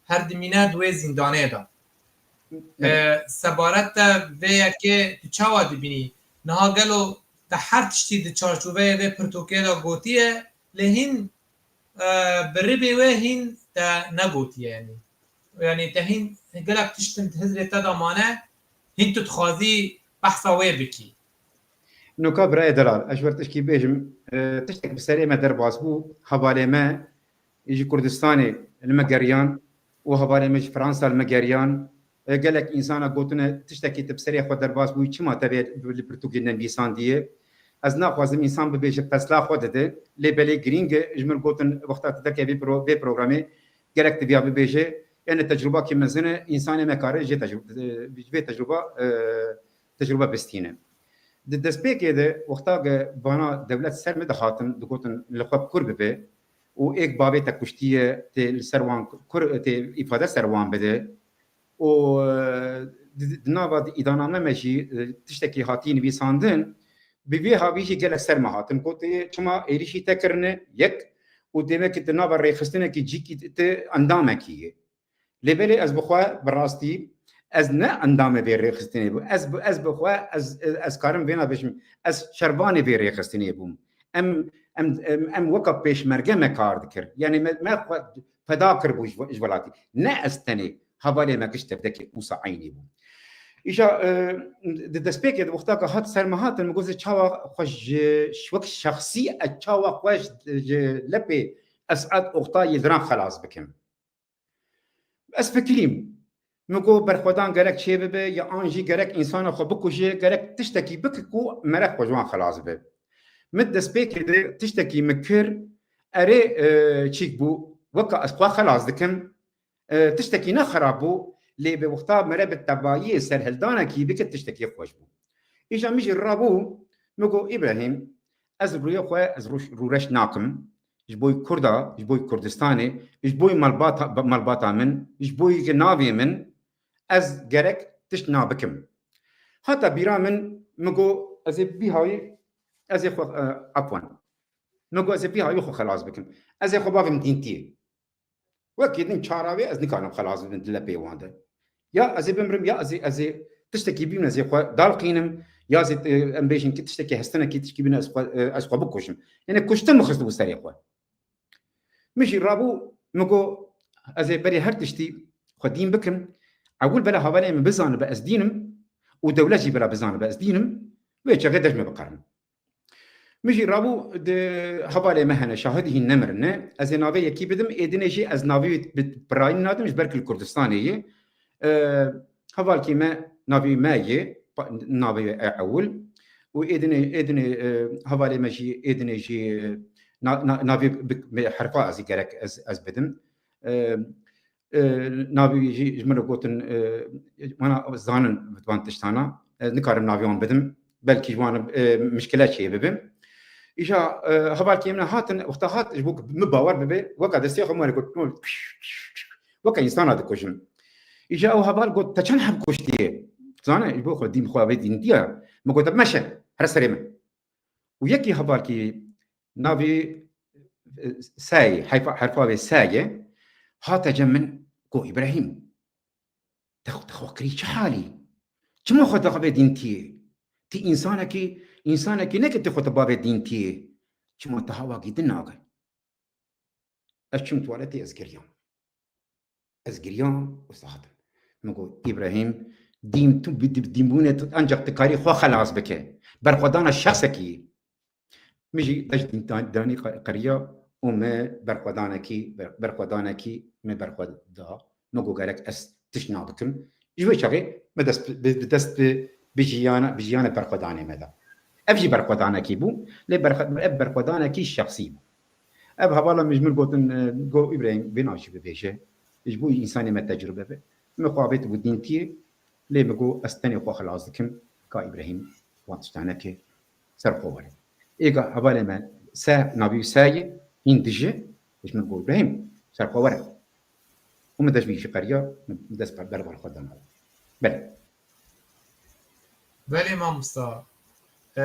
Her dimîne di wê zîndanê de. Belê. E, sebaret te vê yekê tu çawa dibînî? Niha gelo te her tiştî di çarçoveyê vê pirtûkê de gotiye, lê hîn e, bi ribê wê hîn te negotiye, yanî. Yanî te hîn gelek tiştin di hizrê te de mane, hîn tu dixwazî behsa wê bikî. Noka birayê delal, ez ji ber tişkî bêjim, e, tiştek bi serê me derbas bû, hevalê me ji Kurdistanê li me geriyan û hevalê me ji Fransa li me geriyan, E, gelek însana gotine, tiştekî tu bi serê xwe derbas bûyî, çima te vê li pirtûkê nenivîsandiye? Ez naxwazim însan bibêje pesla xwe dide, lê belê girîng e, ji min gotin, wexta tu derkevî pro-, vê programê, gerek tu viya bibêje, yani tecrûbakî mezin e, însanê me kare jê tecrû-, e, ji vê tecrûba, e, tecrûbe bistîne. Di destpêkê de, wexta ke vana dewlet ser min dihatin, digotin, li xwe kur bibe û êk bavê te kuştiye, tê li ser wan kur, tê îfade ser wan bide, û, e, di, di nava di îdaname me jî, e, tiştekî hatî nivîsandin, bi vê havî jî gelek ser me hatin. Gotê, çima êrîşî te kirine, yek, û demekî di nava rêxistinekî cîkî ti endamekî ye. Lê belê ez bi xwe bi rastî, ez ne endamê vê rêxistinê bûm. Ez bi, ez bi xwe, ez, ez karim vêna bêjim, ez şervanê vê rêxistinê bûm. Em, em, em, em weka pêşmerge me kar dikir. Yanî me, me xwe feda kiribû ji, ji welatî. Ne ez tenê, hevalê me giş tevdekê wisa eynî bû. Îja, e, di destpêkê de wexta ke hat ser me hatin, min got, ez çawa xwe ji, ji wek şexsî ez çawa xwe ji, ji lepê Esad Oktayê diran xelas bikim. Ez fikirîm. Min got, berxwedan gerek çêbibe, ya an jî gerek însana xwe bikuje, gerek tiştekî bike ku merek xwe ji wan xelas bibe. Min destpêkê de tiştekî min kir, erê, e, çîk bû, weka ez xwe xelas dikim, e, tiştekî ne xerab bû, lê bi wexta mere bi tevayiyê serhildanekî bike tiştekî xweş bû. Îja min jî rabû, min got, Îbrahîm, ez rûyê xwe, ez rûş-, rûreş nakim. Ji bo Kurda, ji bo Kurdistanê, ji bo malbata, malbata min, ji bo navê min, ez gerek tişt nabikim. Hata bîra min, min got, ez ê bihayî, ez ê xwe, e, afwan. Min got, ez ê bihayî xwe xelas bikim. Ez ê xwe bavim dîntiyê. Wekî din çara wê ez nikarim xelas bibim di lepê wan de. Ya ez ê bimrim, ya ez ê, ez ê tiştekî bînim, ez ê xwe dalqînim, ya ez ê, e, em bêjin ki tiştekî hestinekî, tiştekî bînim, ez xwe, e, ez xwe bikujim. Yanî kuştin min xistibû serê xwe. Min jî rabû, min got, ez ê berê her tiştî xwe dîn bikim. Ewil bela hevalê min bizanibe ez dînim û dewlet jî bela bizanibe ez dînim, wê çaxê dest min bikarim. Min jî rabû di hevalê me hene, şahidî hîn nemirine. Ez ê navê yekî bidim, ê dinê jî ez navê wî bi pirayî nadim, ji ber ku li Kurdistanê ye. E, hevalkî me, navê me ye, pa-, navê wê e ewil. Û ê dinê, ê dinê, e, hevalê me jî, ê dinê jî, e, na-, na-, navê bi, bi herfa ez ê gerek ez, ez bidim. e, e, navê wî jî ji min re gotin, e, wana zanin van tiştana. Ez nikarim navê wan bidim. Belkî ji wan, e, mişkile çê bibim. Îja, e, hevalkê min hatin, wexta hat, ji bo ku min bawer bibe, weka destê xwe min re got, weke însana dikujin. Îja ew heval got, "Te çend heb kuştiye?" Zane, ji bo xwe dîn xwe vê dîn diya. Min got, "Meşe, here serê min." Û yekî hevalkî navê, e, Seyê, heyfa-, herfa wê Seyê, hate cem min, got, "Îbrahîm, te xwe, te xwe kirî çi halî? Çima xwe daxivê dîn tiyê? Tî însanekî, însanekî neke tê xwe te bavê dîn tiyê. Çima te hawakî din nake?" Ez çûm tuwaletê, ez giriyam. Ez giriyam û saxtim. Min got, "Îbrahîm, dîn tu bi, bi dînbûnê tu ancak tu karî xwe xelas bike. Berxwedana şexsekî." Min jî deş dîn dan-, danî qe-, qeriya û me berxwedanekî, ber-, berxwedanekî me berxwe da. Me got, "Gerek ez tişt nabikim." Ji wê çaxê me dest bi, bi, bi dest bi, bi jiyana, bi jiyana berxwedanê me da. Ev jî berxwedanekî bû, lê berxwe-, ev berxwedanekî şexsî bû. Ev hevala min ji min gotin, e, got, "Îbrahîm, vê navê jî bibêje. Ji bo însanê me tecrube be." Min xwe avêt bû dîntiyê, lê min got, "Ez tenê xwe xilas dikim, ka Îbrahîm wan tiştanekê ser xwe were." Êga hevalê me Se, navî Seyê, hîn dije, ji min got, "Îbrahîm, ser xwe were." Û min dest bi jî qeriya, min dest ber, ber xwe dana. Belê. Belê mamosta. E,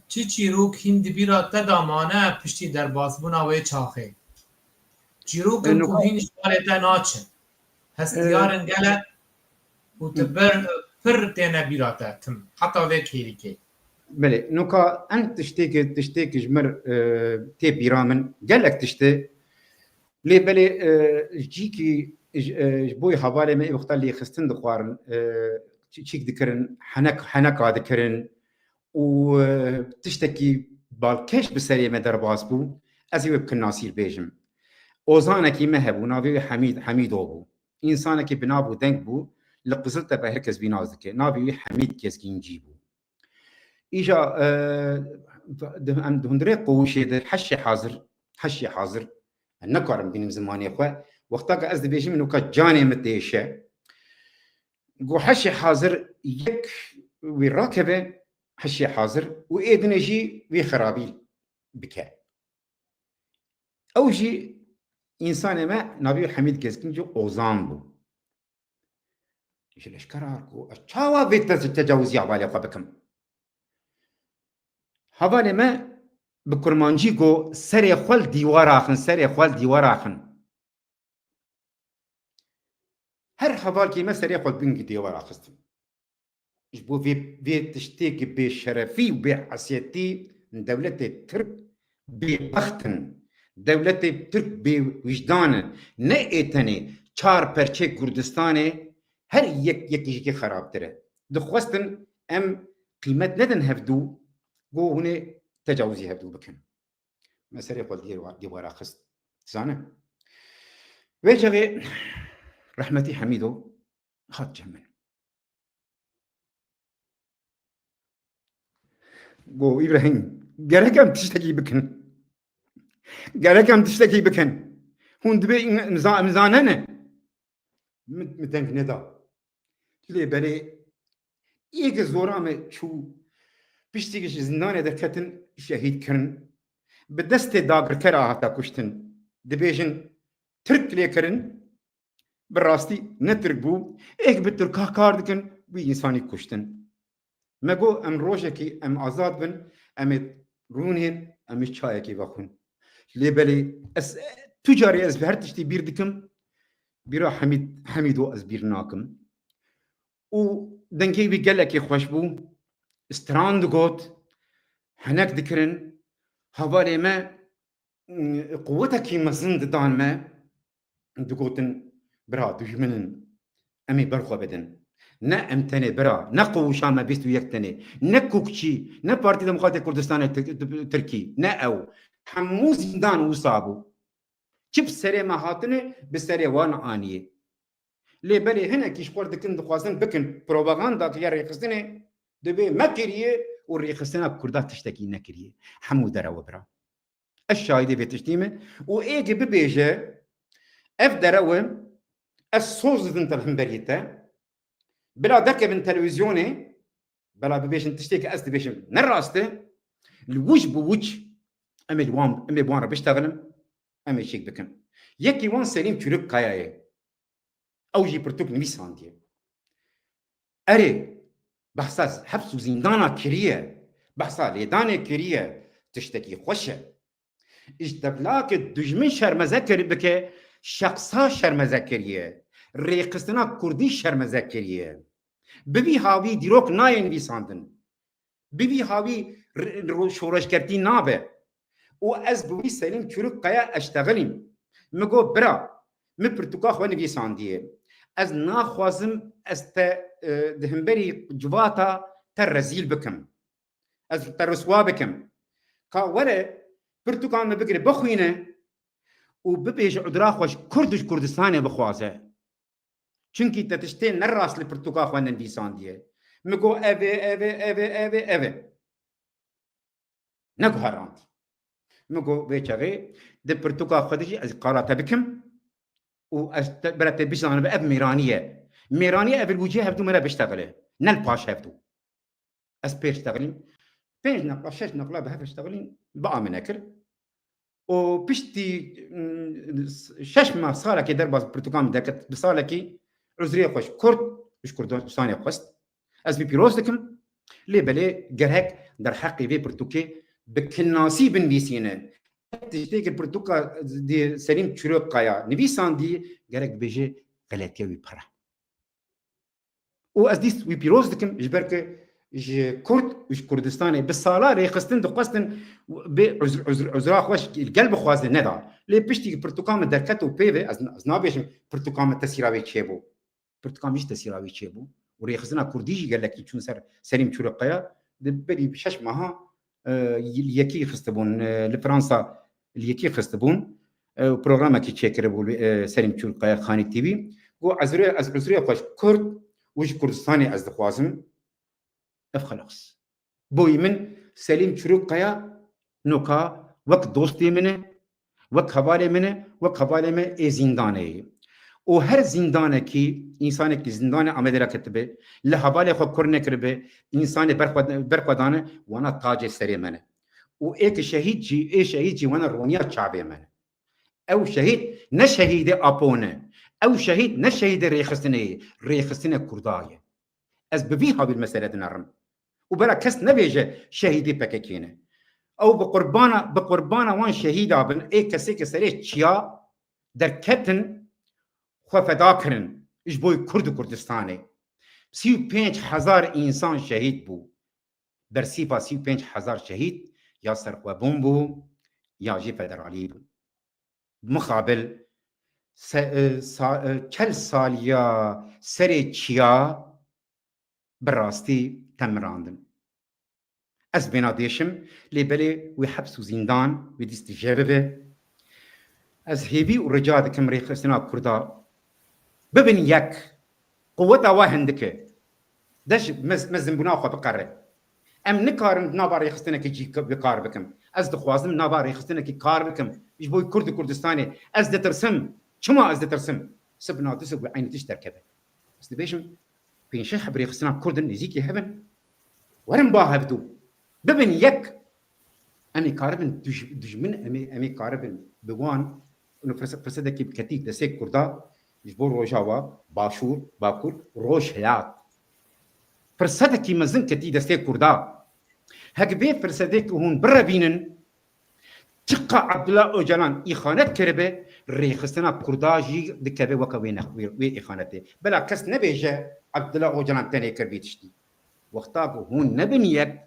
çi çîrok hîn di bîra te de mane piştî derbasbûna wê çaxê? Çîrokin E, ku nûka- hîn ji balê te naçin. Hestiyar E, in gelek û tu Hı. ber, pir têne bîra te tim. Heta vê kêrîkê. Belê, nûka en tiştêk, tiştêk ji mir, e, tê bîra min. Gelek tiştê. Lê belê, e, cîkî ji, e, ji bo hevalê me ê wexta lêxistin dixwarin, e, çi-, çîk dikirin, henek, heneka dikirin û, e, tiştekî balkêş bi serê me derbas bû, ez ê wê bi kinasîr bêjim. Ozanekî me hebû, navê wê Hemîd, Hemîdo bû. Însanekî bi nav û deng bû, li Qiziltepe her kes vî nas dike. Navê wî Hemîd Gezgîncî bû. Îja, e, di, em di hundirê qowişê de heşê hazir, heşê hazir, nekarim bînim zimanê xwe, wexta ke ez dibêjim, nûka canê min têşe. Got, heşê hazir yek wî rakeve, heşê hazir û ê dinê jî wî xirabî bike. Ew jî însanê me navê Hemîd Gezgîncî Ozan bû. Ji leşkera ku ez çawa vê te-, tecawizî hevalê xwe bikim? Hevalê me bi kurmancî got, "Serê xwe li dîwara xin, serê xwe li dîwara xin." Her hevalkê me serê xwe li bin dîwara xistin. Ji bo vê, vê tiştê ki bêşerefî û bêhesiyetî dewletê Tirk bêbext in. Dewletê Tirk bêwijdan e. Ne ê tenê çar perçê Kurdistanê her yek yekî ji kê xerabtir e. Dixwestin em qîmet nedin hevdû, go hûn ê tecawizî hevdû bikin. Me serê xwe dîwara xist. Dizane. Vê çaxê rehmetî Hemîdo hat cem min. Go, Îbrahîm, gerek em tiştekî bikin. Gerek em tiştekî bikin. Hûn dibê em za-, em zanene. Min, min deng neda. Lê belê êk zora me çû, piştî ji zindanê derketin, şehîd kirin. Bi destê dagirkera hate kuştin. Dibêjin, Tirk lê kirin, bi rastî ne Tirk bû. Êk bi Tirka kar dikin, wî însanî kuştin. Me got, em rojekî em azad bin, em ê rûnên, em ê çayekî vexwin. Lê belê ez tu carî ez bi her tiştî bîr dikim, bîra Hemîd, Hemîdo ez bîr nakim. Û dengê wî gelekî xweş bû, stran digot, henek dikirin, hevalê me, mm, quwetekî mezin didan me, digotin, bira, dijmin in, em ê ber xwe bidin. Ne em tenê bira, ne qewişa me bîst û yek tenê, ne Kûkçî, ne Partî Demokratê Kurdistanê Tir-, Tirkî, ne ew. Hemû zîndan wisa bû. Çi bi serê me hatine, bi serê wan aniyê. Lê belê hinekî ji xwe dikin, dixwazin bikin propaganda ki ya rêxistinê, dibê me kiriye û rêxistina Kurda tiştekî nekiriye. Hemû derew bira. Ez şahidê vê tiştî me û ê ki bibêje, Ev derew e, ez soz didim te hemberî te. Bila derkevin televîzyonê, bila bibêjin tiştê ke ez dibêjim ne rast e, li wî ji bo wî em ê li wan, em ê bi wan re biştexilin, em ê çêk bikin. Yekî wan Selîm Çûrûk Kaya ye. Ew jî pirtûk nivîsandiye. Erê, behsa heps û zîndana kiriye, behsa lêdanê kiriye, tiştekî xweş e. Ji tevlakê dijmin şermeze kir bike, şexsa şermeze kiriye, rêxistina kurdî şermeze kiriye. Bi vî hawî dîrok nayê nivîsandin. Bi vî hawî r-, ro-, şoreşgertî nabe. Û ez bi wî Selîm Çûrûk Kaya eştexilîm. Min got, bira, min pirtûka xwe nivîsandiye. Ez naxwazim ez te, e, di hemberî civata te rezîl bikim. Ez te riswa bikim. Ka were, pirtûka min bigire, bixwîne û bibêje udra xwe ji Kurd û ji Kurdistanê bixwaze. Çunkî te tiştê ne rast li pirtûka xwe nenivîsandiye. Min got, ev ê, ev ê, ev ê, ev ê, ev ê. Neguherand. Min got, vê çaxê di pirtûka xwe de jî ez qala te bikim û ez te, bira te bizanim, ev mêranî ye. Mêranî ev li wî cihê hevdû me re biştexile. Ne li paş hevdû. Ez pêş texilîm. Pênc neqla, şeş neqla bi hev ştexilîn, bi amine kir. Û piştî, mm, şeş mah, salekê derbas pirtûkan min derket, bi salekî uzrê xwe ji Kurd û ji Kurdistanê xwest. Ez wî pîroz dikim. Lê belê gerek derheqê vê pirtûkê bi kinasî binivîsîne. Tiştê ke pirtûka di Selîm Çûrûk Kaya nivîsandî, gerek bibêje xeletiya wî pir e. Û ez dîst wî pîroz dikim, ji ber ku ji Kurd û ji Kurdistanê bi sala rêxistin dixwestin bê uzr-, uzr-, uzra xwe ji gel bixwaze neda. Lê piştî pirtûka min derket û pê ve, ez, ez nabêjim pirtûka min tesîra wê çêbû. Pirtûka min jî tesîra wê çêbû. Û rêxistina Kurdî jî gelekî çûn ser Selîm Çûrûk Kaya. Di berî şeş meha, e, li yekî xistibûn, e, li Fransa li yekî xistibûn, e, programekî çêkiribû, e, Selîm Çûrûk Kaya, Xanî T V. Got, ez rê, ez uzrê xwe ji Kurd û ji Kurdistanê ez dixwazim. Ev xelas. Boyî min Selîm Çûrûk Kaya noka wek dostê min e, wek hevalê min e, wek hevalê me ê zîndanê ye. Û her zîndanekî, însanekî zîndanê Amedê re ketibe, li hevalê xwe kur nekiribe, însanê ber xwe, ber xwe dane, wana tacê serê me ne. Û ê ki şehîd jî, ê şehîd jî wana roniya çavê me ne. Ew şehîd ne şehîdê Apo ne. Ew şehîd ne şehîdê rêxistinê ye. Rêxistine Kurda ye. Ez bi vî hawî li mesele dinerim. Û bela kes nebêje şehîdê P K K ne. Ew bi qurbana, bi qurbana wan şehîda bin, ê kesê ke serê çiya derketin, xwe feda kirin ji bo Kurd û Kurdistanê. Sî û pênc hezar însan şehîd bû. Bersîfa sî û pênc hezar şehîd ya serxwebûn bû, ya jî federalî bû. Mixabil se-, e, sa-, e, çel saliya serê çiya bi rastî temirandin. Ez vêna dêşim, lê belê wî heps û zîndan, wî dîst jê bibe. Ez hêvî û rica dikim rêxistina Kurda bibin yek. Quweta we hindik e. De ji mez-, mezinbûna xwe biqere. Em nikarin nava rêxistinekê cî bi kar bikim. Ez dixwazim nava rêxistinekê kar bikim. Ji bo Kurd û Kurdistanê ez ditirsim. Çima ez ditirsim? Sibna du sibê eynî tişt derkeve. Ez dibêjim, pênc şeş heb rêxistina Kurd in, nêzîkî hev in. Werin ba hevdû. Bibin yek. Em ê karibin duj-, dijmin, em ê, em ê karibin bi wan, û firse-, firsetekî ketî destê Kurda ji bo Rojava, Başûr, Bakur, Rojhilat. Firsetekî mezin ketî destê Kurda. Hek vê firsetê ku hûn birevînin, çiqa Abdullah Ocalan îxanet kiribe, rêxistina Kurda jî dikeve weke wê nex-, wê, wê îxanetê. Bela kes nebêje Abdullah Ocalan tenê kir vî tiştî. Wexta ku hûn nebin yek,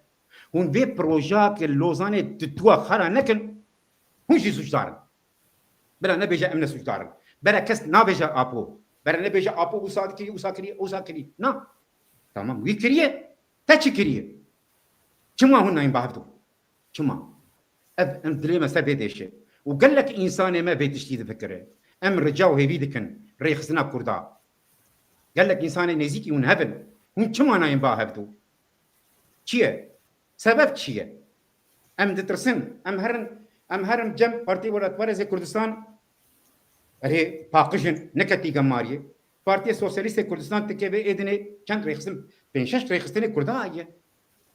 hûn vê projeya ke Lozanê dituwa xera nekin, hûn jî sucdar in. Bela nebêje em ne sucdar in. Bela kes nabêje Apo. Bela nebêje Apo wisa dikirî, wisa kirî, wisa kirî. Na. Tamam, wî kiriye. Te çi kiriye? Çima hûn nayên ba hevdû? Çima? Ev, em dilê me ser vê dêşe. Û gelek însanê me vê tiştî difikire. Em rica û hêvî dikin rêxistina Kurda. Gelek însanê nêzîkî hûn hev in. Hûn çima nayên ba hevdû? Çi ye? Sebeb çi ye? Em ditirsin. Em herin, em herin cem Partî Welatparêzê Kurdistan Erê paqij in, neketî gemariyê. Partiya Sosyalîstê Kurdistan tikê vê êdinê çend rêxistin, pênc şeş rêxistinê Kurda heye.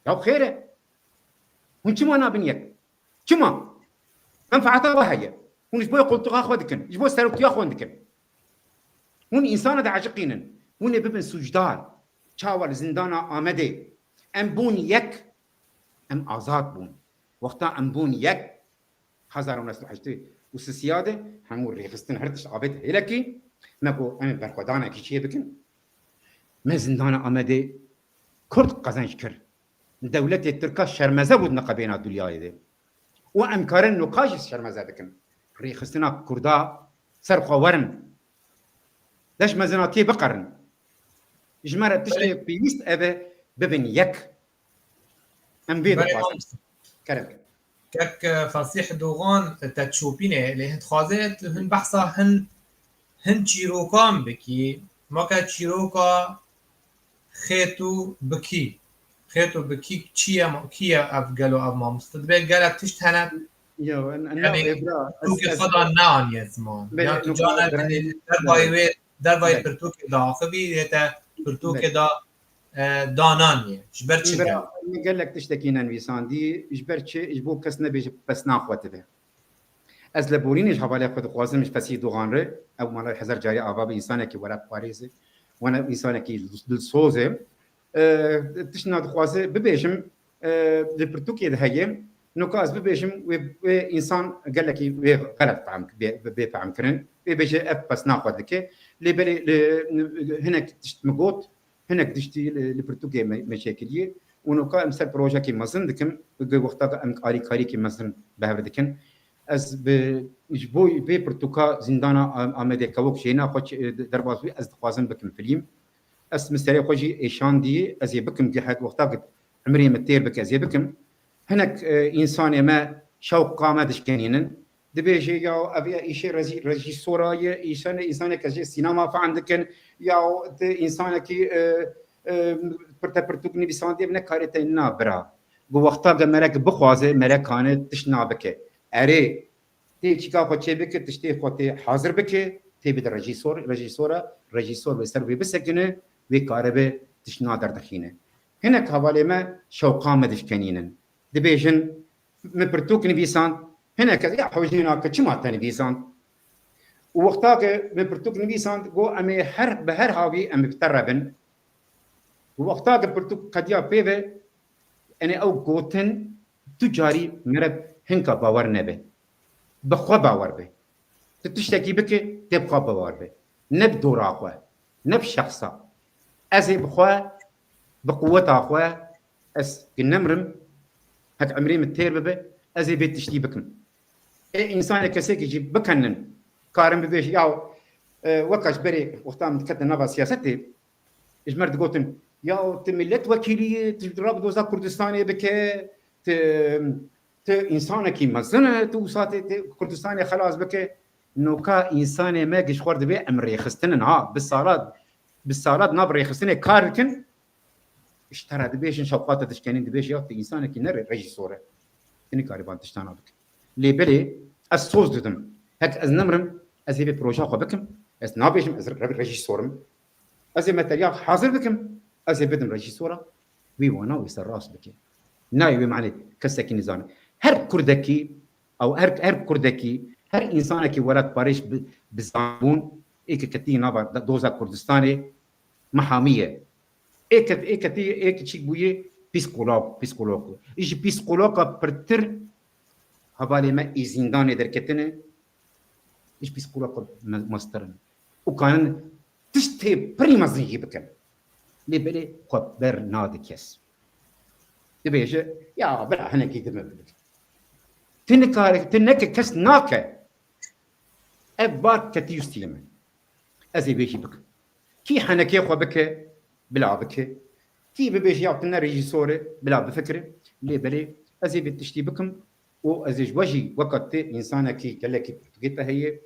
Ya xêr e. Hûn çima nabin yek? Çima? Menfaeta we heye. Hûn ji bo qoltuxa xwe dikin, ji bo serokiya xwe dikin. Hûn însana dieciqînin. Hûn ê bibin sûcdar. Çawa li zindana Amedê em bûn yek, em azad bûn. Wexta em bûn yek, hezar û neh sed û heştê û sisiya de hemû rêxistin her tişt avêt hêlekî, me got em ê berxwedanekî çiyê bikin. Me zindana Amedê Kurd qezenc kir. Dewletê Tirka şermeze bû di neqebêna dulyayê de. Û em karin nuka jî şermeze bikin. Rêxistina Kurda ser xwe werin. Deş mezinatiyê biqerin. Ji me re tiştê pêwîst ev e, bibin yek. Em vê Belê dixwazin. Mamoste. Kerem. Kek, e, Fesîh Dogan, e, te çopînê, lê hin dixwaze tu hin behsa hin, hin çîrokan bikî. Weke çîroka Xêt û Bikî. Xêt û Bikî çi ye, ma-, kî ye ev gelo ev mamoste? Dibe gelek tişt hene. Yo, en, en, Yanî, ê, bira, ez, pirtûkê ez, xwe da neaniye ziman. Belê, Ya tu nokta, canek bira, dervayê belê. wê, dervayê Belê. pirtûkê diaxivî, hê te pirtûkê Belê. da, e, dananiye. Ji ber çi Bira, gelo? Min gelek tiştekî nenivîsandî, ji ber çi, ji bo kes nebêje pesna xwe dibe. Ez li borînê ji hevalê xwe dixwazim, ji Fesîh Dogan re, ew mala hezar carî ava be, însanekî welatparêz e, wana însanekî dilsoz e. E, tiştna dixwaze bibêjim, e, li pirtûkê de heye, noka ez bibêjim, wê, wê însan gelekî wê xelet fehm, bê, bê fehm kirin, wê bêje ev pesna xwe dike. Lê belê li, hinek tişt min got, hinek tiştî li, li pirtûkê me, me çêkiriye û noka em ser projekê mezin dikim, di wexta de em alîkariyekî mezin bi hev dikin. Ez bi, ji bo vê pirtûka Zîndana Am-, Amedê Kewok jêna xwe çi-, derbas bû, ez dixwazim bikim filîm. Ez misterê xwe jî êşandî, ez ê bikim, hek wexta ki emrê min têr bike, ez ê bikim. Hinek, e, însanê me şewqa me dişkenînin. Dibêje, ya ev ya îşê rejî-, rejîsora ye, îşane, însaneke jê sînema fehm dikin, ya ti însanekî, e, e, pirte pirtûk nivîsandiye, nekarê te na bira. Gu wexta ge merek bixwaze, merekane tişt nabike. Erê, tê çîka xwe çê bike, tiştê xwe tê hazir bike, tê bide rejîsor, rejîsora, rejîsor wê ser wê bisekine, wê karibe tişt naderdixîne. Hinek hevalê me şewqa me dişkenînin. Dibêjin, min pirtûk nivîsand, hinek kes, ya hewcîna ke çima te nivîsand? Û wexta ke min pirtûk nivîsand, got, em ê her, bi her havî em bi te re bin. Û wexta ke pirtûk qediya pê ve, enê ew gotin, tu carî mere hinka bawer nebe. Bi xwe bawer be. Tu tiştekî bike, tê bi xwe bawer be. Ne bi dora xwe, ne bi şexsa. Ez ê bi xwe, bi quweta xwe, ez ki nemrim, hek emrê min têr bibe, ez ê vê tiştî bikim. Ê însanê kesekî jî bikenin, karin bibêje, ya, e, weka ji berê wexta min diketin nava siyasetê, ji me re digotin, ya tu millet wekîlî yî, tu rabe doza Kurdistanê bike, tu, tu însanekî mezin e, tu wisa tê, tê Kurdistanê xelas bike. Noka însanê me giş xwe re dibê em rêxistin in, ha, bi salat, bi salat nav rêxistinê kar dikin, ji te re dibêjin, şewqa te dişkenîn, dibêje, ya tu însanekî ne re-, rejîsor e. Tu nikarî van tiştana bike. Lê belê ez soz didim. Hek ez nemrim, ez ê vê proja xwe bikim. Ez nabêjim, ez re-, rejîsor im. Ez ê materyal hazir bikim, ez ê bidim rejîsora, wî wana wî ser rast bike. Nayê wê manê kesekî nizane. Her kurdekî, ew her, her kurdekî, her însanekî welatparêz bi, bi zanbûn, ê ke ketî nava da-, doza Kurdistanê, me hamî ye. Ê ke, ê ketî, ê ke çîk bûye, psîkolog, psîkolog. Ji psîkologa pirtir hevalê me ê zîndanê derketine, ji psîkologa me-, mestir in. Û kanin tiştê pirî mezin jî bikin. Lê belê xwe ber nade kes. Dibêje, ya, bira hinekî din min bibin. Tu nikare, tu neke, kes nake. Ev bar ketî û stîlê min. Ez ê vê jî bikim. Kî henekê xwe bike, bila bike. Kî bibêje, ya tu ne rejîsor e, bila bifikire. Lê belê ez ê vê tiştî bikim. Û ez ê ji we jî weka tu însanekî gelekî pirtûkê te heye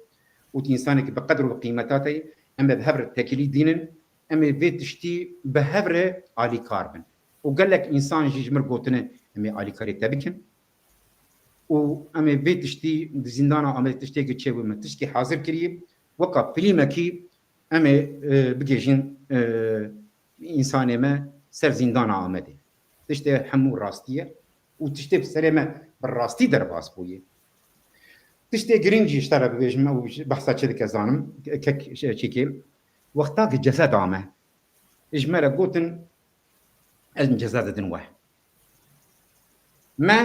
û tu însanekî bi qedr û bi qîmeta te ye. Em ê bi hev re tekîlî dînin. Em ê vê tiştî bi hev re alîkar bin. Û gelek însan jî ji min re gotine, em ê alîkarê te bikin. Û em ê vê tiştî di zîndana Amedê tiştê ki çêbû, me tiştkî hazir kiriye. weka filmekî em ê, e, bigêjin, e, însanê me ser zîndana Amedê. Tiştê hemû rastî ye û tiştê bi serê me bi rastî derbas bûye. Tiştê girîng jî ji te re bibêjim, ew behsa çi dike zanim, kek çîkê. Wexta ki cesed ame, ji me re gotin, ez ceza didin we. Me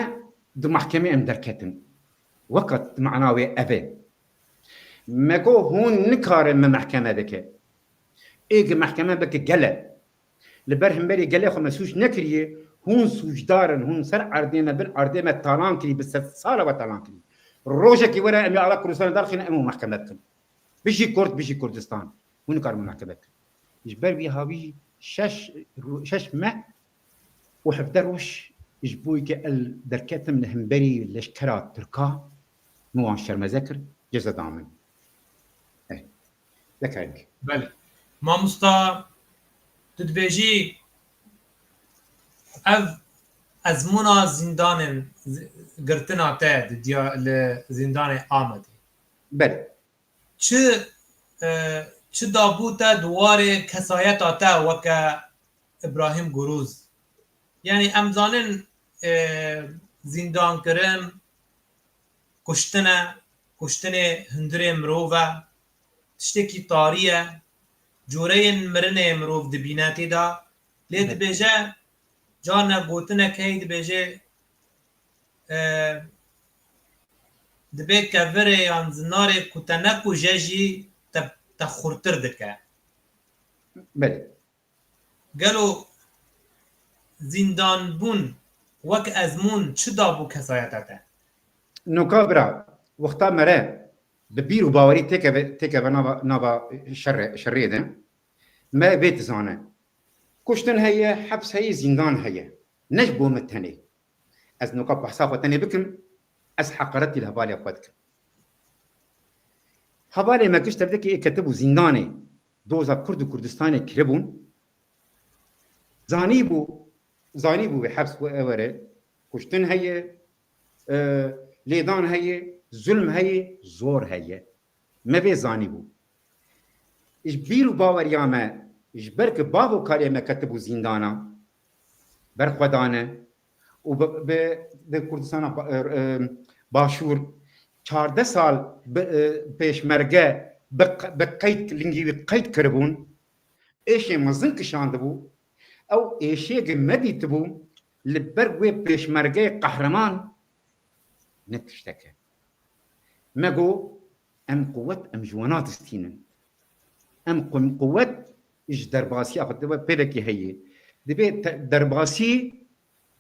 di mahkemê em derketin. Weka mana wê ev e. Me got, hûn nikarin me mehkeme bike. Ê ki mehkeme bike gel e. Li ber hemberî gelê xwe me sûc nekiriye, hûn sûcdar in, hûn ser erdê me, bin erdê me talan kirî, bi sed sala we talan kirî. Rojekî were em ê ala Kurdistanê derxînin, em û mehkeme bikin. Bijî Kurd, bijî Kurdistan. Hûn nikarin me mehkeme bikin. Ji ber vî hawî şeş, şeş meh û hevdeh roj ji bo ke el derketim li hemberî leşkera Tirka, min wan şermeze kir, ceza da min. Eh, dekarim ki. Belê. Mamosta, tu dibêjî ev ezmûna zîndanên, zi-, girtina te di diya-, li zîndanê Amedê. Belê. Çi, e, çi dabû te di warê kesayeta te weke Îbrahîm Gurûz? Yanî em zanin, e, zîndankirin, kuştin e, kuştinê hundirê mirov e, tiştekî tarî ye, coreyên mirinê mirov dibîne tê de, lê Evet. dibêje, carna gotinek heye dibêje, e, dibê kevirê yan zinarê ku te nekuje jî te, te xurtir dike. Belê. Gelo zîndanbûn wek ezmûn çi dabû kesayeta te? Noka bira, wexta mere bi bîr û bawerî têkeve, têkeve nava, nava şerê, şerê de, me vê dizane. Kuştin heye, heps heye, zîndan heye. Ne ji bo min tenê. Ez noka behsa xwe tenê bikim, ez heqaretî li hevalê xwe dikim. Hevalê me giş tevdekê ê ketibû zîndanê, doza Kurd û Kurdistanê kiribûn. Zanîbû, zanîbû wê heps were, kuştin heye, e, lêdan heye, zulm heye, zor heye. Me vê zanîbû. Ji bîr û baweriya me, ji ber ku bav û kalê me ketibû zîndana, berxwe dane û bi, bi, di Kurdistana ba-, e, e, Başûr çardeh sal bi, e, pêşmerge bi, bi qeyd, lingî wî qeyd kiribûn, êşê mezin kişandibû, ew êşê ki me dîtibû, li ber wê pêşmergeyê qehreman ne tiştek e. Me got, em quwet, em ji wana distînin. Em qu-, quwet ji derbasiya xwe, divê pêvekî heye. Divê te-, derbasî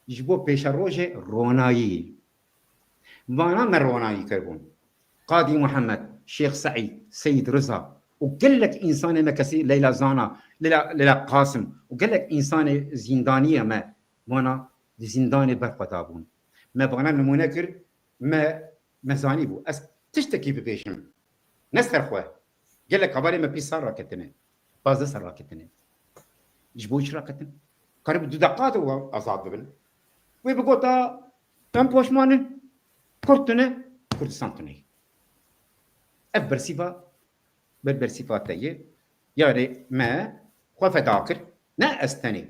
ji bo pêşerojê ronayî. Vana me ronayî kiribûn. Qadî Muhammed, Şêx Seîd, Seyîd Riza û gelek însanê me kesî, Leyla Zana, Leyla, Leyla Qasim û gelek însanê zîndaniya me vana di zîndanê berxwe dabûn. Me vana nimûne kir, me, me zanîbû. Ez tiştekî bibêjim. Ne ser xwe. Gelek hevalê me pî sar raketine. Pazdeh sar raketine. Ji bo çi raketin? Karibû du deqa de azad bibin. Wê bigota, em poşman in, Kurd tune, Kurdistan tune. Ev bersîva, ber bersîva te ye. Yarê me xwe feda kir. Ne ez tenê.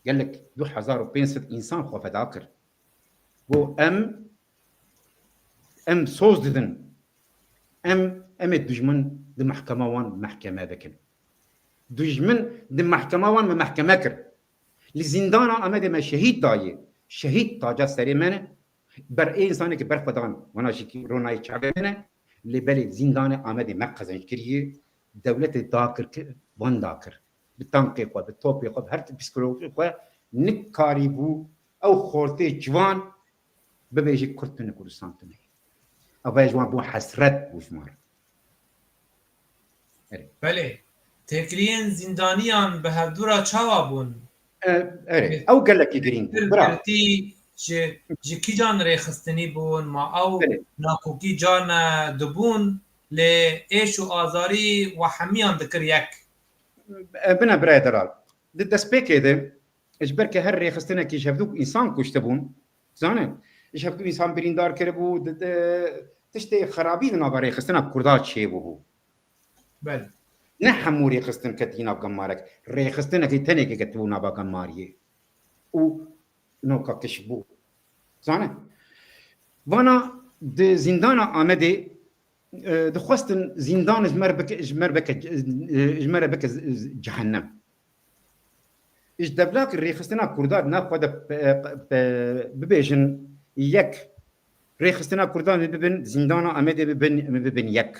Gelek du hezar û pênc sed însan xwe feda kir. Got em, em soz didin. Em, em ê dijmin di mehkema wan mehkeme bikin. Dijmin di mehkema wan me mehkeme kir. Li zîndana Amedê me şehîd dayê. Şehîd taca serê me ne. Ber ê insanê ki berxwedan, wana jî ki ronayê çavê me ne. Lê belê zîndanê Amedê me qezenc kiriye. Dewletê dakir ki, van dakir. Bi tankê xwe, bi topê xwe, bi her psîkolojî xwe nikarîbû ew xortê ciwan bibêje Kurd tune, Kurdistan tune. Ev ji wan bû hesret bû ji me re. Erê. Belê. Têkiliyên zîndaniyan bi hevdû re çawa bûn? E, erê. Ew gelekî girîng bû. Bira. Girtî ji, ji kîjan rêxistinî bûn? Ma ew Belê. nakokî carne dibûn, lê êş û azarî we hemiyan dikir yek. E, bine birayê delal. Di destpêkê de ji ber ke her rêxistinekî ji hevdû însan kuştibûn, zane, ji hevdû însan birîndar kiribû, di, di, tiştê xerabî di nava rêxistina Kurda çêbûbû. Belê. Ne hemû rêxistin ketî nav gemarek. Rêxistinekî tenekê ketibû nava gemariyê. Û noka kiş bû. Zane? Vana di zîndana Amedê, e, dixwestin zîndan ji me re bike, ji me re bike, e, ji me re bike z-, z-, cehennem. Ji devlak rêxistina Kurda di nav xwe de pe-, pe-, bibêjin yek. Rêxistina Kurda em ê bibin, zîndana Amedê bibin, em ê bibin yek.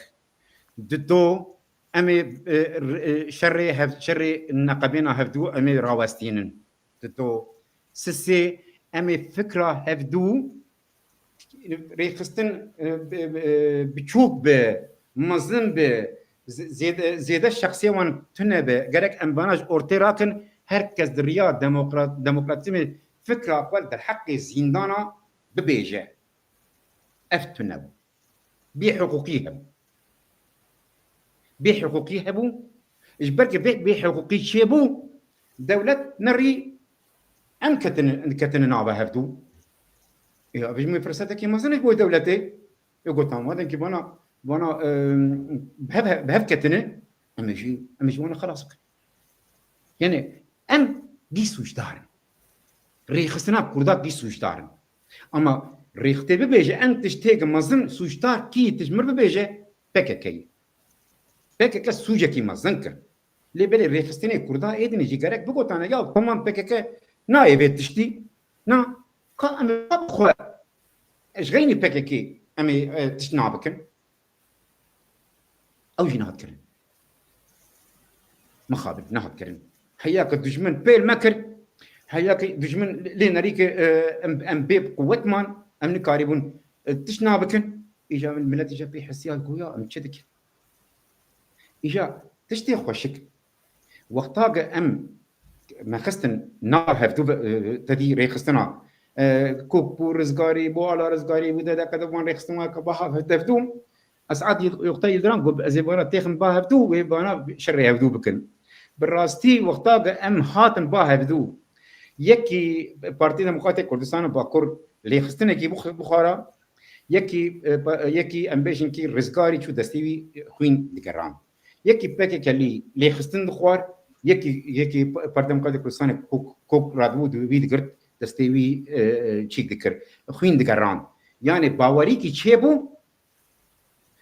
Di do em ê, e, r-, e, şerê hev-, şerê neqebêna hevdû em ê rawestînin. Di do sisê em ê fikra hevdû rêxistin, e, bi, e, biçûk bi, mezin bi, z-, zêde, zêde şexsê wan tune bi. Gerek em vana ji ortê rakin, her kes di riya demokra-, demokratîzmê fikra xwe li derheqê zîndana bibêje. Ev tune bû. Bêhiqûqî hebû. Bêhiqûqî hebû. Ji ber ku vê bêhiqûqî çêbû, dewlet nerî em ketine, ketine nava hevdû. Ya, bi min firsetekî mezin ji bo dewletê. Ê gotan, madem ki bana, bana, e, bi hev, bi hev ketine, em ê jî, em ê jî wana xelas bikin. Yani em dî sûcdar in. Rêxistina Kurda dî sûcdar in. Ama rêxistê bibêje, en tiştê mezin sûcdar kî tişt mir bibêje, P K K ye. P K K sûcekî mezin kir. Lê belê rêxistinê Kurda êdinê jî gerek bigotane, ya tamam P K K nayê vê tiştî. Na, ka em ê xwe ji xeynî P K K em ê, e, tişt nabikin. Ew jî nehat kirin. Mixabin, nehat kirin. Heya ke dijmin pêl me kir, heya ke dijmin lê nerî ke, e, em, em bê quwet man, em nikarîbûn, e, tişt nabikin. Îja min, milet îja pê hesiya, goya em çi dikin? Îja tiştê xweşik. Wexta ke em me xistin nav hevdû ve, e, tedî rêxistina, e, kok bû rizgarî, bû ala rizgarî, bû dede qede van rêxistin weke ba hevdû. Esad Yil-, Yoxta Yildiran got, ez ê vana têxim ba hevdû, wê vana şerê hevdû bikin. Bi rastî wexta ke em hatin ba hevdû, yekî Partî Demokratê Kurdistana Bakur lêxistinekî bix-, bixwara, yekî, e, pa-, yekî em bêjin kî rizgarî çû destê wî, xwîn digeran. Yekî P K K lî lêxistin dixwar, yekî, yekî P-, Partî Demokratê Kurdistanê kok, kok radibû di wî digirt, destê wî, e, e, çîk dikir, xwîn digeran. Yani bawerîkî çêbû,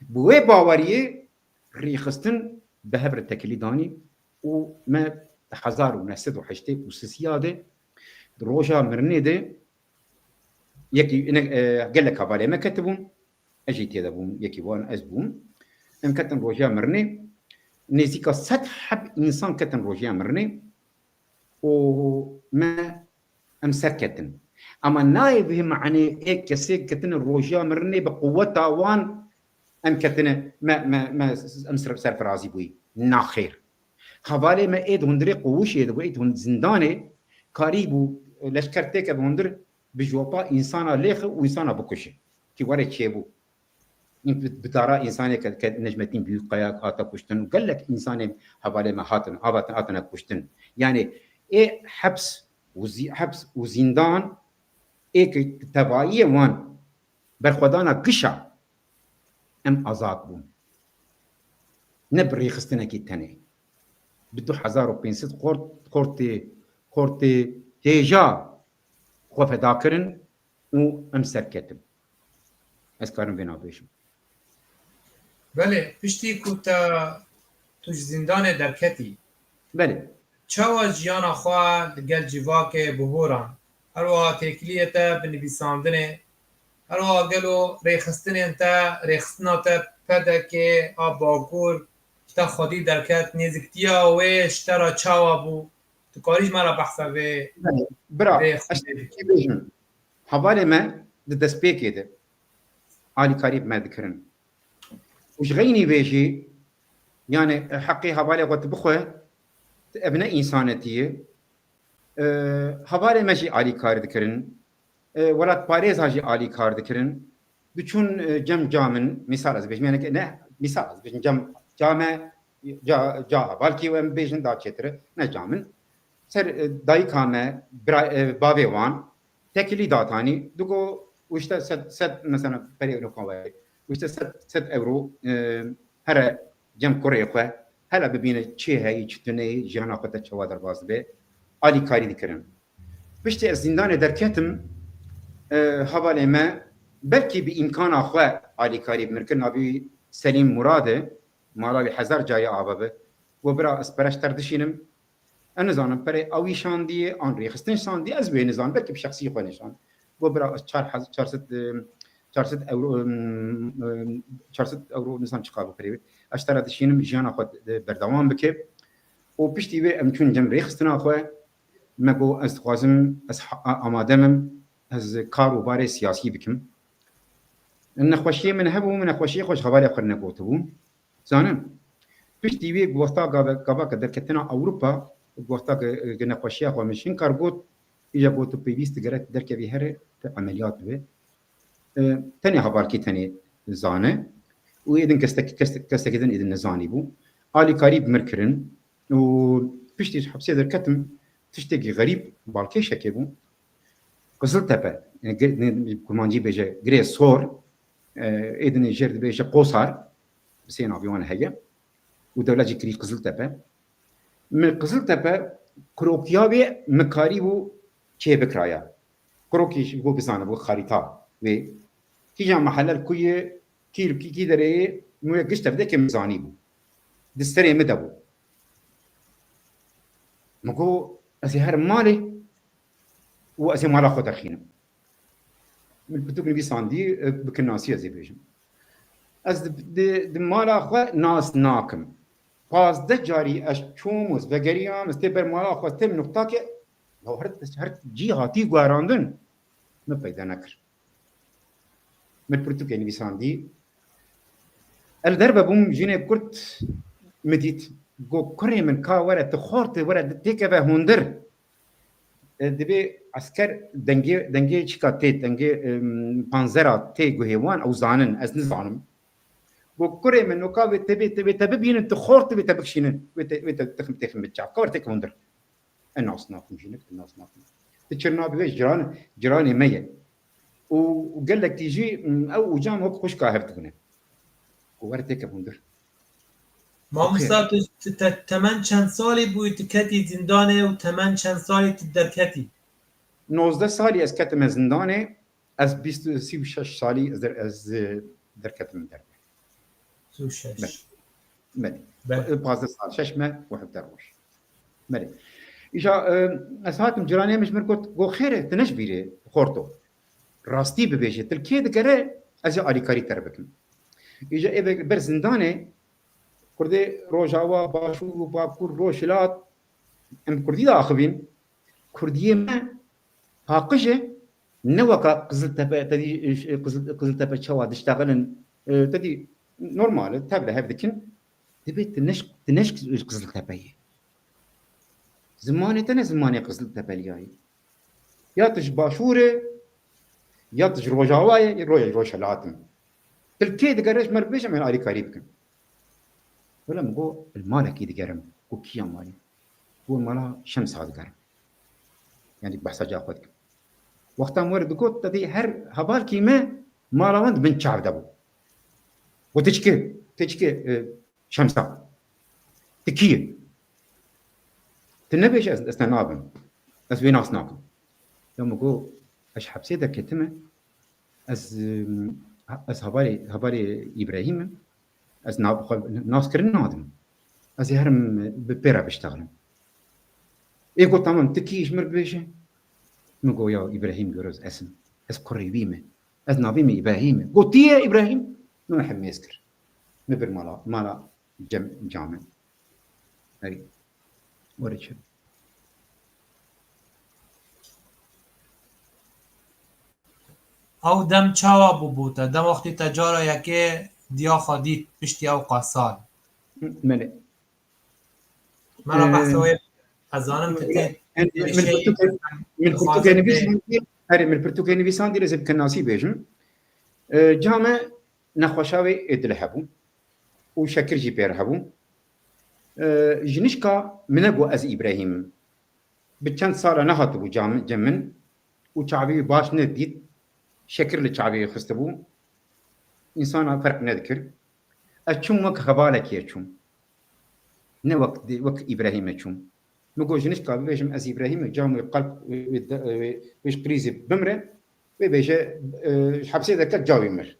bi wê baweriyê rêxistin bi hev re tekilî danî û me di hezar û neh sed û heştê û sisiya de, di roja mirinê de yekî, ne, e, gelek hevalê me ketibûn, ez jî tê de bûm, yekî wan ez bûm. Em ketin roja mirinê, nêzîka sed heb însan ketin roja mirinê û me, em serketin. Ama nayê vê manê ê kesê ketine roja mirinê bi quweta wan em ketine, me, me, me, em ser-, serfirazî bûyî. Naxêr. Hevalê me ê di hundirê qûşê de bû, ê di hund-, zindanê karî bû, leşker têke bi hundir bi jopa însana lêxe û însana bikuje. Kî were çêbû. Bi, bi dara însanê ke, ke Necmetîn Büyükkaya hate kuştin û gelek însanên hevalê me hatin, hatin, hatine kuştin. Yani ê heps û zî-, heps û zîndan ê ke tevayiyê wan berxwedana gişa em azad bûn. Ne bi rêxistinekî tenê. Bi du hezar û pênc sed xort-, xortê, xortê hêja xwe feda kirin û em serketin. Ez karim vê navbêjim. Belê, piştî ku te, tu ji zîndanê derketî, Belê. çawa jiyana xwe li gel civakê bihoran? Her wiha têkiliyê te bi nivîsandinê, her wiha gelo rêxistinên te, rêxistina te P D K a Bakur ji te xwedî derket, nêziktiya wê ji te re çawa bû? Tu karî ji me re behsa vê, Belê. Bira, vê ez xwedê bikî. Bêjim. Hevalê me di destpêkê de alîkarî bi me dikirin. Û ji xeynî vê jî, yani, heqê hevalê xwe tu bixwe, tu ev ne însanetî ye. E, hevalê me jî alîkar dikirin. E, welatparêza jî alîkar dikirin. Diçûn, e, cem ca min, mîsal ez bêjim, yani, ne, mîsal ez bêjim, cem ca me, ca, ca hevalkî em bêjin da çêtir e, ne ca min. Ser, e, dayika me, bira-, e, bavê wan, tekilî datanî, digo, û işte sed, sed, mesela, perê euro kan were. Û işte sed, sed euro, e, here cem kurê xwe, hela bibîne çi heyî, çi tune yî, jiyana xwe te çawa derbas dibe, alîkarî dikirin. Piştî ez zîndanê derketim, e, hevalê me belkî bi îmkana xwe alîkarî bi min kir, navî Selîm Murad e, mala wî hezar carî ava bi. Got, bira, ez pere ji te re dişînim. Ez nizanim, perê ew î şandiye, an rêxistin şandiye, ez wê nizanim, belkî bi şexsî xwe nîşan. Got, bira, ez çar hez-, çar sed, e, çar sed euro, em, em, çar sed euro nizanim çiqas bû perê wê. Ez ji te re dişînim, jiyana xwe, e, berdewam bike. Û piştî wê em çûn cem rêxistina xwe. Me got, ez dixwazim, ez ha-, a-, amade me, ez kar û barê siyasî bikim. Nexweşiyê min hebû, min nexweşiyê xwe ji hevalê xwe negotibû. Zanin, piştî wê wexta gave-, gava ke derketina Ewropa, wexta ke, ke nexweşiya xwe min şinkar got, îja got, tu pêwîst digere tu derkevî here, tu emeliyat bibe. E, tenê hevalkî tenê zane û êdin kestek-, kestek-, kesekî din êdin nezanî bû. Alîkarî bi mir kirin û piştî ji hepsê derketim, tiştekî xerîb, balkêşekê bû. Qiziltepe, yani, ge-, ne, kurmancî bêje Girê Sor, e, êdinê jêr dibêje Qosar, bi sê navê wan heye. Û dewlet jî kirî Qiziltepe. Min Qiziltepe kurokiya wê min karîbû çêbikiraya. Kurokî ji bo bizanibû xarîta wê. Kîjan mehele li ku ye, kî li kî, kî derê ye, min wê giş tevdekê min zanîbû. Di serê min de bû. Min got, ez ê herim malê û ez ê mala xwe derxînim. Min pirtûk nivîsandî, e, bi kirnasî ez ê bêjim. Ez di, di, di mala xwe nas nakim. Pazdeh carî ez çûm û ez vegeriyam, ez tê ber mala xwe, tê min nuqta ke, ya her, her cî hatî guherandin, min peyda nekir. Min pirtûkê nivîsandî. Ez li derve bûm, jinê kurt min dît. Got, kurê min, ka were, tu xortî, were, têkeve hundir. E, divê esker dengê, dengê çika tê, dengê, em, panzera tê guhê wan, ew zanin, ez nizanim. Got, kurê min, noka wê te bê, te, wê te bibînin, tu xortî wê te bikişînin, wê te, wê te tixim, têxim bi çav. Ka were têkeve hundir. Ez nas nakim jinik, ez nas nakim. Tu çi nabî wê, ciran, ciranê me ye. Û, û gelekî jî, m, ew û cam wek xwişka hev dibûne. Ku were têke hundir. Mamosta, tu, tu te, temen çend salî bûyî tu ketî zîndanê û temen çend salî tu derketî? Nozdeh salî ez ketime zîndanê, ez bîst û, sî û şeş salî ez der-, ez, e, derketim derve. Sî û şeş. Belê. Belê. Belê. Pazdeh sal, şeş meh û hevdeh roj. Belê. Îja, e, ez hatim ciranê min ji min got, got, xêr e, tu ne ji bîrê, xorto. Rastî bibêje, tu li kê digere, ez ê alîkarî te re bikim. Îja ê ber zindanê, Kurdê Rojawa, Başûr û Bakur, Rojhilat, em bi Kurdî de axivîn. Kurdiyê me paqij e, ne weka Qiziltepe, te dî, e, Qizil-, Qiziltepe çawa diştexilin, e, te dî normal e, tevle hev dikin. Divê tu neş-, tu neş Qiziltepeyê. Zimanê te ne zimanê Qiziltepeliyayê. Ya tu ji Başûr e, ya tu ji Rojawa ye, ya Roj-, Rojhilat in. Tu li kê digere ji me re bibêje, em ê alîkarî bikin. Wele min got, li malekî digerim. Got, kîja malê? Got, mala Şemsa digerim. Yani behsa ca xwe dikim. Wexta min were digot, te dî her hevalkî me mala wan di bin çav de bû. Got, tu çi kê? Tu çi kê, e, Şemsa? Tu kî yî? Tu nebêje ez, ez te nabim. Ez wê nas nakim. Ya min got, ez ji hepsê derketime. Ez, em, ez hevalê, hevalê Îbrahîm im. Ez nav-, xwe naskirin nadim. Ez ê herim bi pê re biştexlim. Ê got, tamam, tu kî ji min re bibêje? Min got, ya Îbrahîm Goroz ez im. Ez kurê wî me. Ez navê min Îbrahîm e. Got, tu yî Îbrahîm? Min hemêz kir. Min bir mala, mala cem, came. Erê. Were çi? Ew dem çawa bû bo te? Dem wextî te cara yekê diya xwe dît piştî ew qas sal? Belê. Me re Ee, behsa wê, ez zanim tu tê, min, min pirtûkê, min pirtûkê nivîsandî, erê, min pirtûkê nivîsandî, ez ê bi kirnasî bêjim. Ee, came nexweşa wê ê dil hebû û şekir jî pê re hebû. Ee, jinişka min negot ez Îbrahîm im. Bi çend sala nehatibû cam-, cem min û çavê wî baş nedît. Şekir li çavê wî xistibû. Însana ferq nedikir. Ez çûm wek hevalekê çûm. Ne wek, wek Îbrahîmê çûm. Min got, ji nişka bibêjim ez Îbrahîm im, cam wê qelb, wê, wê, wê, wê ji krîzê bimre, wê bêje, e, ji hepsê derket cawî mir.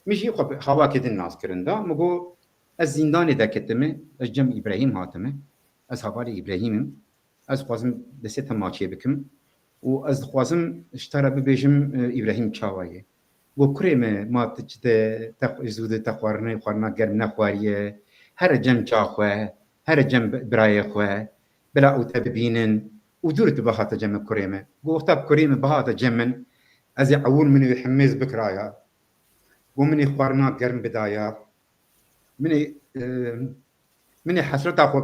Min jî xwe bi hawakê din nas kirin da. Min got, ez zîndanê derketime, ez cem Îbrahîm hatime, ez havalê Îbrahîm im. Ez dixwazim destê te maçê bikim û ez dixwazim ji te re bibêjim, e, Îbrahîm çawa ye. Got, kurê me, ma tu çi te, te, zû de te xwarine, xwarina germ nexwariye. Here cem ça xwe, here cem bi-, birayê xwe, bila ew te bibînin û dûr tu bihate cem min kurê me. Got, wexta kurê min bihate cem min, ez ê ewil min wê hemêz bikiraya. Got, min ê xwarina germ bidaya. Min ê, e, min ê hesreta xwe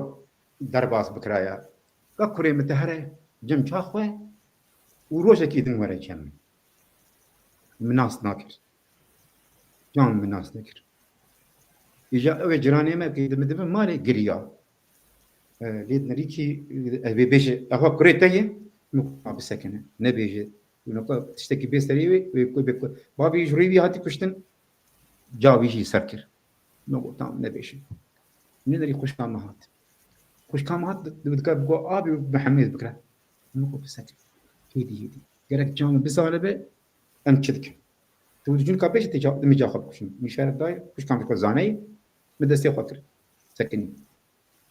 derbas bikiraya. Ka kurê min te here cem ça xwe û rojekî din were cem min. Min nas nakir. Can min nas nekir. Îja ew ê ciranê me kî di min, di min malê giriya. E, lê nerîkî, e, vê bêje, ewa kurê te ye, min got, bisekine. Nebêje. Wî nokta tiştekî bê serê wê, wê ku, bê ku. Bavê ji rûyê wî hatî kuştin, ca wî jî ser kir. Min got, tamam, nebêje. Nê derî xwişka min hat. Xwişka min hat, di, di, dika bi got, abî bi hemêz bikire. Min got, bisekine. Hêdî, hêdî. Gerek ca min bizanibe, em çi dikin. Tu dicûn ka bêje tê ca, dimê ca xwe bikuşin. Min îşaret dayê, xwişka min xwe zaneyî, min destê xwe kir. Sekinî.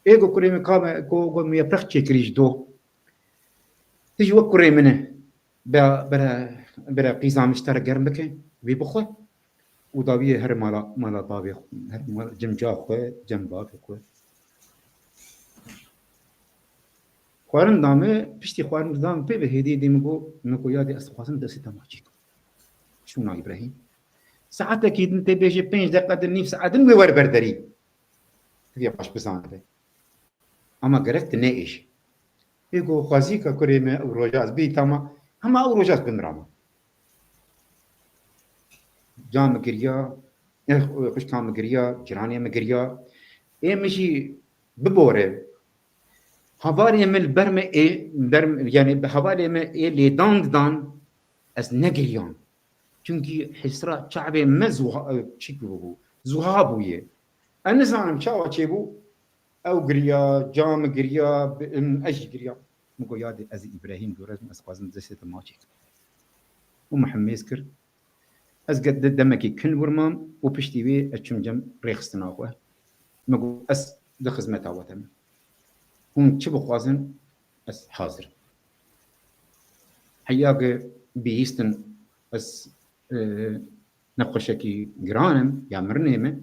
Ê got, kurê min ka me, ko, got, min yeprex çêkirî ji do. Tu jî wek kurê min e. Be, bere, bere qîza min ji te re germ bike, vî bixwe. Û dawiyê her mala, mala bavê xwe, her mala cem ca xwe, cem bavê xwe. Xwarin da min, piştî xwarin da min pê ve hêdî hêdî min got, min got, ya dê ez dixwazim destê te maçî kim. Şûna Îbrahîm. Saetekî din tê bêjê pênc deqe din, nîv saet din wê wer ber derî. Tu vê baş bizanibe. Ama gerek tu neêşî. Ê got, xwezî ke kurê me ew roja ez bî tama, hema ew roja ez bimrama. Ca min giriya, eh, xwişka min giriya, ciranê min giriya. Ê min jî bibore. Hevalê min li ber me ê, ber, yani bi hevalê me ê lêdan didan, ez negiriyan. Çunkî hesra çavê me zuha, çi bûbû, zuha bûye. Ez nizanim çawa çêbû, ew giriya, ca min giriya, bi-, em, ez jî giriya. Min got, ya dê ez Îbrahîm dûr ez, ez dixwazim destê te maçê kim. Û min hemêz kir. Ez ge-, de-, demekî kin wir mam û piştî wê ez çûm cem rêxistina xwe. Min got, ez di xizmeta we de me. Hûn çi bixwazin, ez hazir im. Heya ge bihîstin ez, e, nexweşekî giran im ya mirinê me,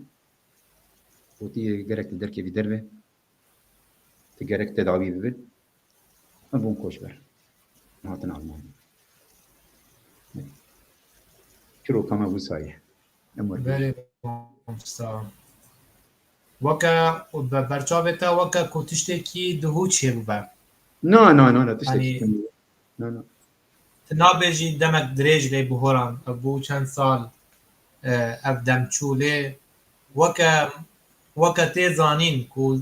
gotiye gerek tu derkevî derve, tu gerek tedawî bibe. Em bûn koçber. Hatin Almanya. Çiroka me wisa ye. Em were. Belê, mamosta. Weke, be-, berçavê te weke ku tiştekî duhû çêbibe. Na, na, na, na, tiştekî Yanî, tune. Na, na. Tu nabêjî demek dirêj lê bihoran. Ev bû çend sal, e, ev dem çû lê. Weke, weke tê zanîn ku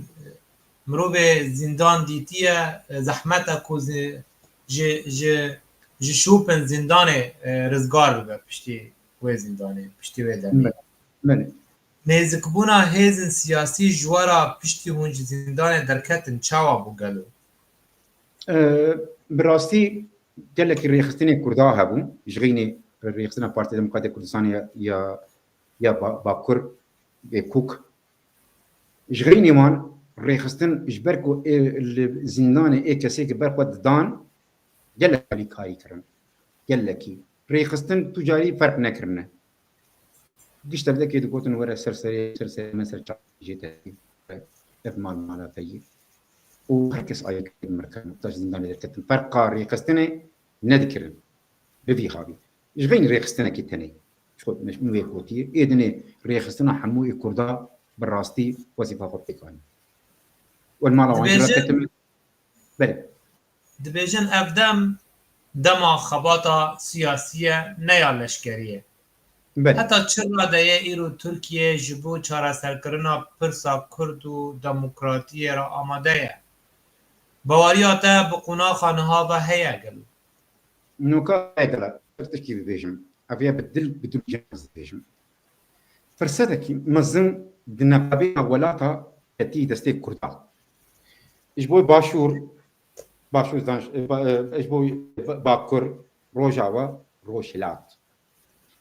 mirovê zîndan dîtiye, e, zehmet e ku zi-, ji, ji, ji şûpin zîndanê, e, rizgar bibe piştî wê zîndanê, piştî wê demê. Belê, belê. Nêzikbûna hêzên siyasî ji we re piştî hûn ji zîndanê derketin çawa bû gelo? E, bi rastî gelekî rêxistinê Kurda hebû. Ji xeynî rêxistina Partiya Demokratê Kurdistanê ya, ya, ya Ba-, Bakur, ê Kûk. Ji xeynî wan rêxistin ji ber ku ê li zîndanê ê kesê ki ber xwe didan, gelek alîkarî kirin. Gelekî. Rêxistin tu carî ferq nekirine. Giş devdekê digotin were ser serê, ser serê me ser çavê jê te, ev mal mala te yî. Û her kes ayê mirkan, taş zîndanê derketin. Ferqa rêxistinê nedikirin. Bi vî havî. Ji xeynî rêxistinekî tenê. Ji xwe min wê gotiye. Ê dinê rêxistina hemû ê Kurda bi rastî wezîfa xwe pêk anî. Wel mala wan jî Dibêjin, raketim. Belê. Dibêjin ev dem dema xebata siyasî ye, ne ya leşkerî ye. Belê. Heta çi radeyê îro Tirkiye ji bo çareserkirina pirsa Kurd û demokratiyê re amade ye? Baweriya te bi qonaxa niha ve heye gelo? Noka heye gelo, ev tiştî bibêjim. Ev ya bi dil, bi dil cem ez dibêjim. Firsetekî mezin di neqabîna welata ketî destê Kurda. Ji bo Başûr, Başûr zan, ba-, ji bo Bakur, Rojawa, Rojhilat.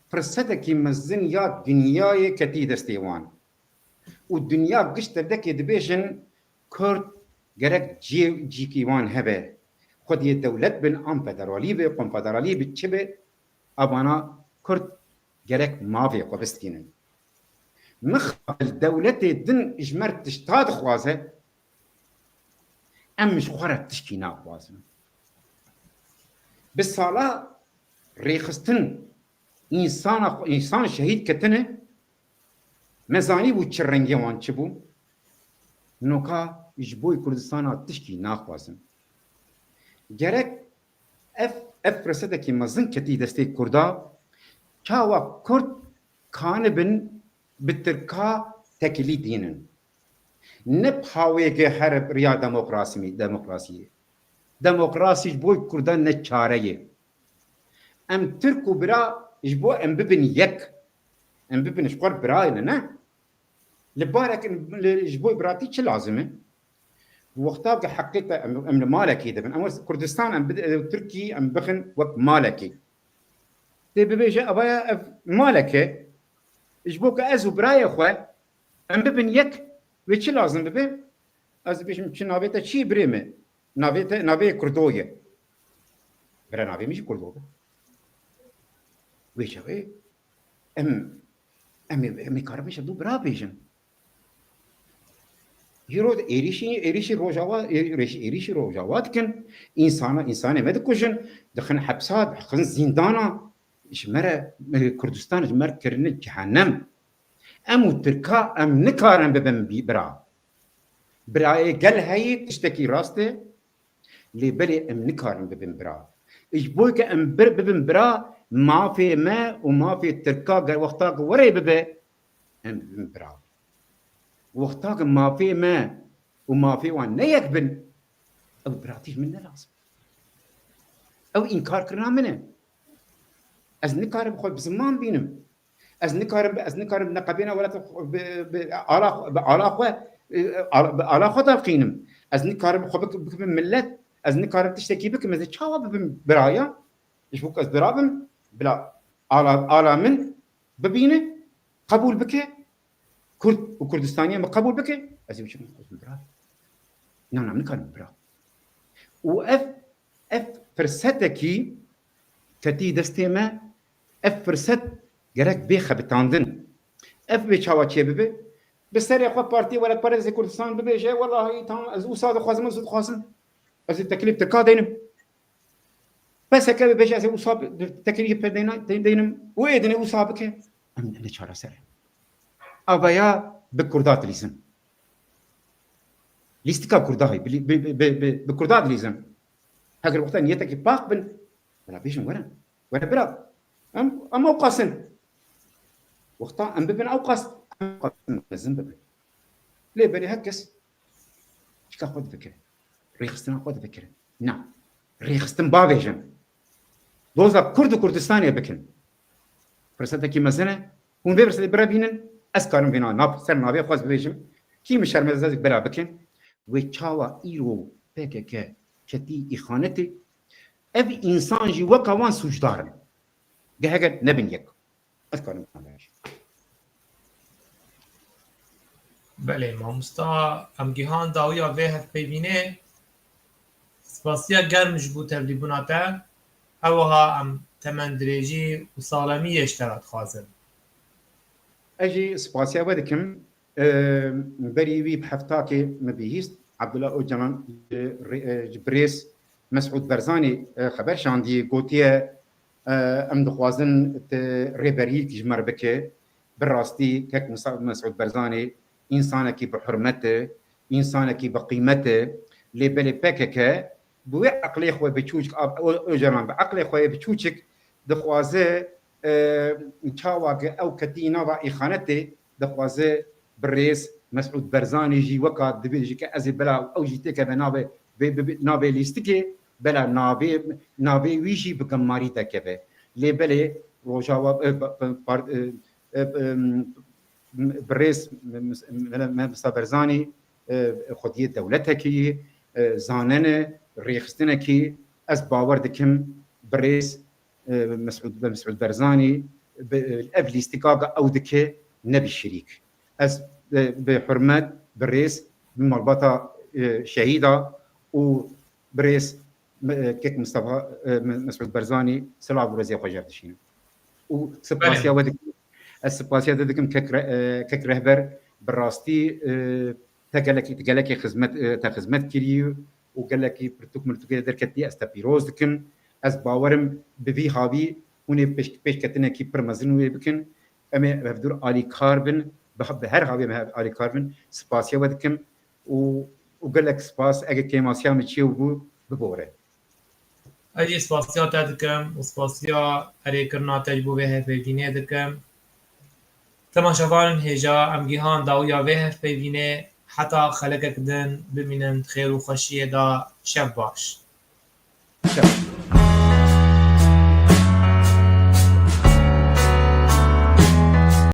Firsetekî mezin ya dinyayê ketî destê wan. Û dinya giş tevdekê dibêjin, Kurd gerek cî-, cîkî wan hebe. Xwediyê dewlet bin, an federalî be, konfederalî be, çi be, evana Kurd gerek mavê xwe bistînin. Mixabil dewletê din ji me re tişta dixwaze, em ji xwe re tişkî naxwazin. Bi sala rêxistin însana xwe, însan şehîd ketine, me zanîbû çi rengê wan çi bû. Noka ji bo Kurdistana tişkî naxwazin. Gerek ev, ev firsetekî mezin ketî destê Kurda, çawa Kurd kanibin bi Tirka tekilî dînin. Ne pawêge her riya demokrasî, demokrasiyê. Demokrasî ji bo Kurdan ne çare ye. Em Tirk û bira ji bo em bibin yek. Em bibin ji xwe birayê ne, ne? Li barek li, ji bo biratî çi lazim e? Wexta ke heqîqe em, em li malekê dibin. Em west Kurdistan em bid-, Tirkî em bixin wek malekê. Tê bibêje, evaya ev malek e. Ji bo ke ez û birayê xwe em bibin yek, wê çi lazim bibe? Ez dibêjim, çi navê te çi ye birê me? Navê te, navê Kurdo ye. Bira navê min jî Kurdo be. Wê çaxê em, em ê, em ê karibin ji du bira bêjin. Hîro êrîşî, êrîşî Rojava, êrîşî, êrîşî Rojava dikin. Însana, însanê me dikujin, dixin hepsa, dixin zîndana. Ji me re, e, Kurdistan ji me re kirine cehennem. Em û Tirka em nikarin bibin bî-, bira. Birayê gel heyî tiştekî rast e. Lê belê em nikarin bibin bira. Ji bo ke em bir, bibin bira, mafê me û mafê Tirka ger wexta ku were bibe, em bibin bira. Wexta ku mafê me û mafê wan ne yek bin, ew biratî ji min ne lazim. Ew înkarkirina min e. Ez nikarim xwe bi ziman bînim. Ez nikarim, ez nikarim neqebêna welat bi, bi ala, bi ala xwe, e, ala, bi ala xwe derqînim. Ez nikarim xwe bik-, bikim millet, ez nikarim tiştekî bikim, ez ê çawa bibim biraya? Ji bo ku ez bira bim, bila ala, ala min bibîne, qebûl bike, Kurd û Kurdistaniya min qebûl bike, ez ê biçim xwe bira. Na, na, nikarim bira. Û ev, ev firsetekî ketî destê me, ev firset gerek bê xebitandin. Ev bê çawa çê bibe? Bi serê xwe Partî Welatparêzê Kurdistan bibêje, welahî tam ez wisa dixwazim, ez dixwazim. Ez ê teklîf Tirka deynim. P S K bibêje, ez ê wisa bi-, teklîf pê deyna-, dey-, deynim. Û ê dinê wisa bike. Em ne çareser e. Avaya bi Kurda dilîzin. Lîstika Kurda heye, bi, bi, bi, bi, bi Kurda dilîzin. Heger wexta niyetekî pak bin, bila bêjin were. Were bira. Em, em ewqas in. Wexta em bibin ewqas, em ewqas mezin bibin. Lê belê her kes çika xwe dibike. Rêxistina xwe dibikirin. Na. Rêxistin bavêjin. Doza Kurd û Kurdistanê bikin. Firsetekî mezin e. Hûn vê firsetê bira bînin. Ez karim vê na-, nav-, ser navê xwe ez bibêjim. Kî min şermezar bira bikin. Wê çawa îro P K K ketî îxanetê? Ev însan jî weka wan sûcdar in. Geheke nebin yek. Ez karim vê na bibêjim. Belê, mamosta, em gihan dawiya vê hevpeyvînê. Spasiya germ ji bo tevlîbûna te. Ewiha em temendirêjî û saxlemiyê ji te re dixwazin. Ez jî spasiya we dikim. Ee, berî wî bi heftakê min bihîst, Abdullah Ocalan ji rê-, e, ji birêz Mesûd Barzanî, e, xeber şandiye, gotiye, e, em dixwazin tu rêberiyekî ji me re bike. Bi rastî kek Musa-, Mesûd Barzanî însanekî bi hurmet e, însanekî bi qîmet e. Lê belê P K K bi wê eqlê xwe biçûçik, Ab-, O-, Ocalan bi eqlê xwe yê biçûçik dixwaze, e, çawa ke ew ketî nava îxanetê, dixwaze birêz Mesûd Barzanî jî weka dibêje ke ez ê bila ew jî têkeve navê, vê, bi, bi, navê lîstikê, bela navê, navê wî jî bi gemarî dekeve. Lê belê Rojava, e, pa-, pa-, par-, e, e, em, birêz Mista Berzanî xwediyê dewletekî, zanene, rêxistinekî, ez bawer dikim birêz Mesûd Berzanî ev lîstika ew dike nebî şirîk. Ez bi hurmet, bi rêz, bi malbata şehîda û birêz kek Mistefa Mesûd Berzanî silav û rêzê xwe ji hev dişînim. Û spasiya we dikim. Ez spasiya te dikim kek rehber, bi rastî te gelekî, te gelekî xizmet, te xizmet kirî û gelekî pirtûk mirtûkê derketî, ez te pîroz dikim. Ez bawerim bi vî havî hûn ê pêş, pêşketinekî pir mezin wê bikin. Em ê hevdûr alîkar bin, bi her havî em alîkar bin. Spasiya we dikim û, û gelek spas, eger kêmasiya min çêbû, bibore. Ez jî spasiya te dikim û spasiya erêkirina te ji bo vê hevpeyvînê dikim. Temaşevanên hêja, em gihan dawiya vê hevpeyvînê, heta xelekek din bimînin di xêr û xweşiyê de, şev baş.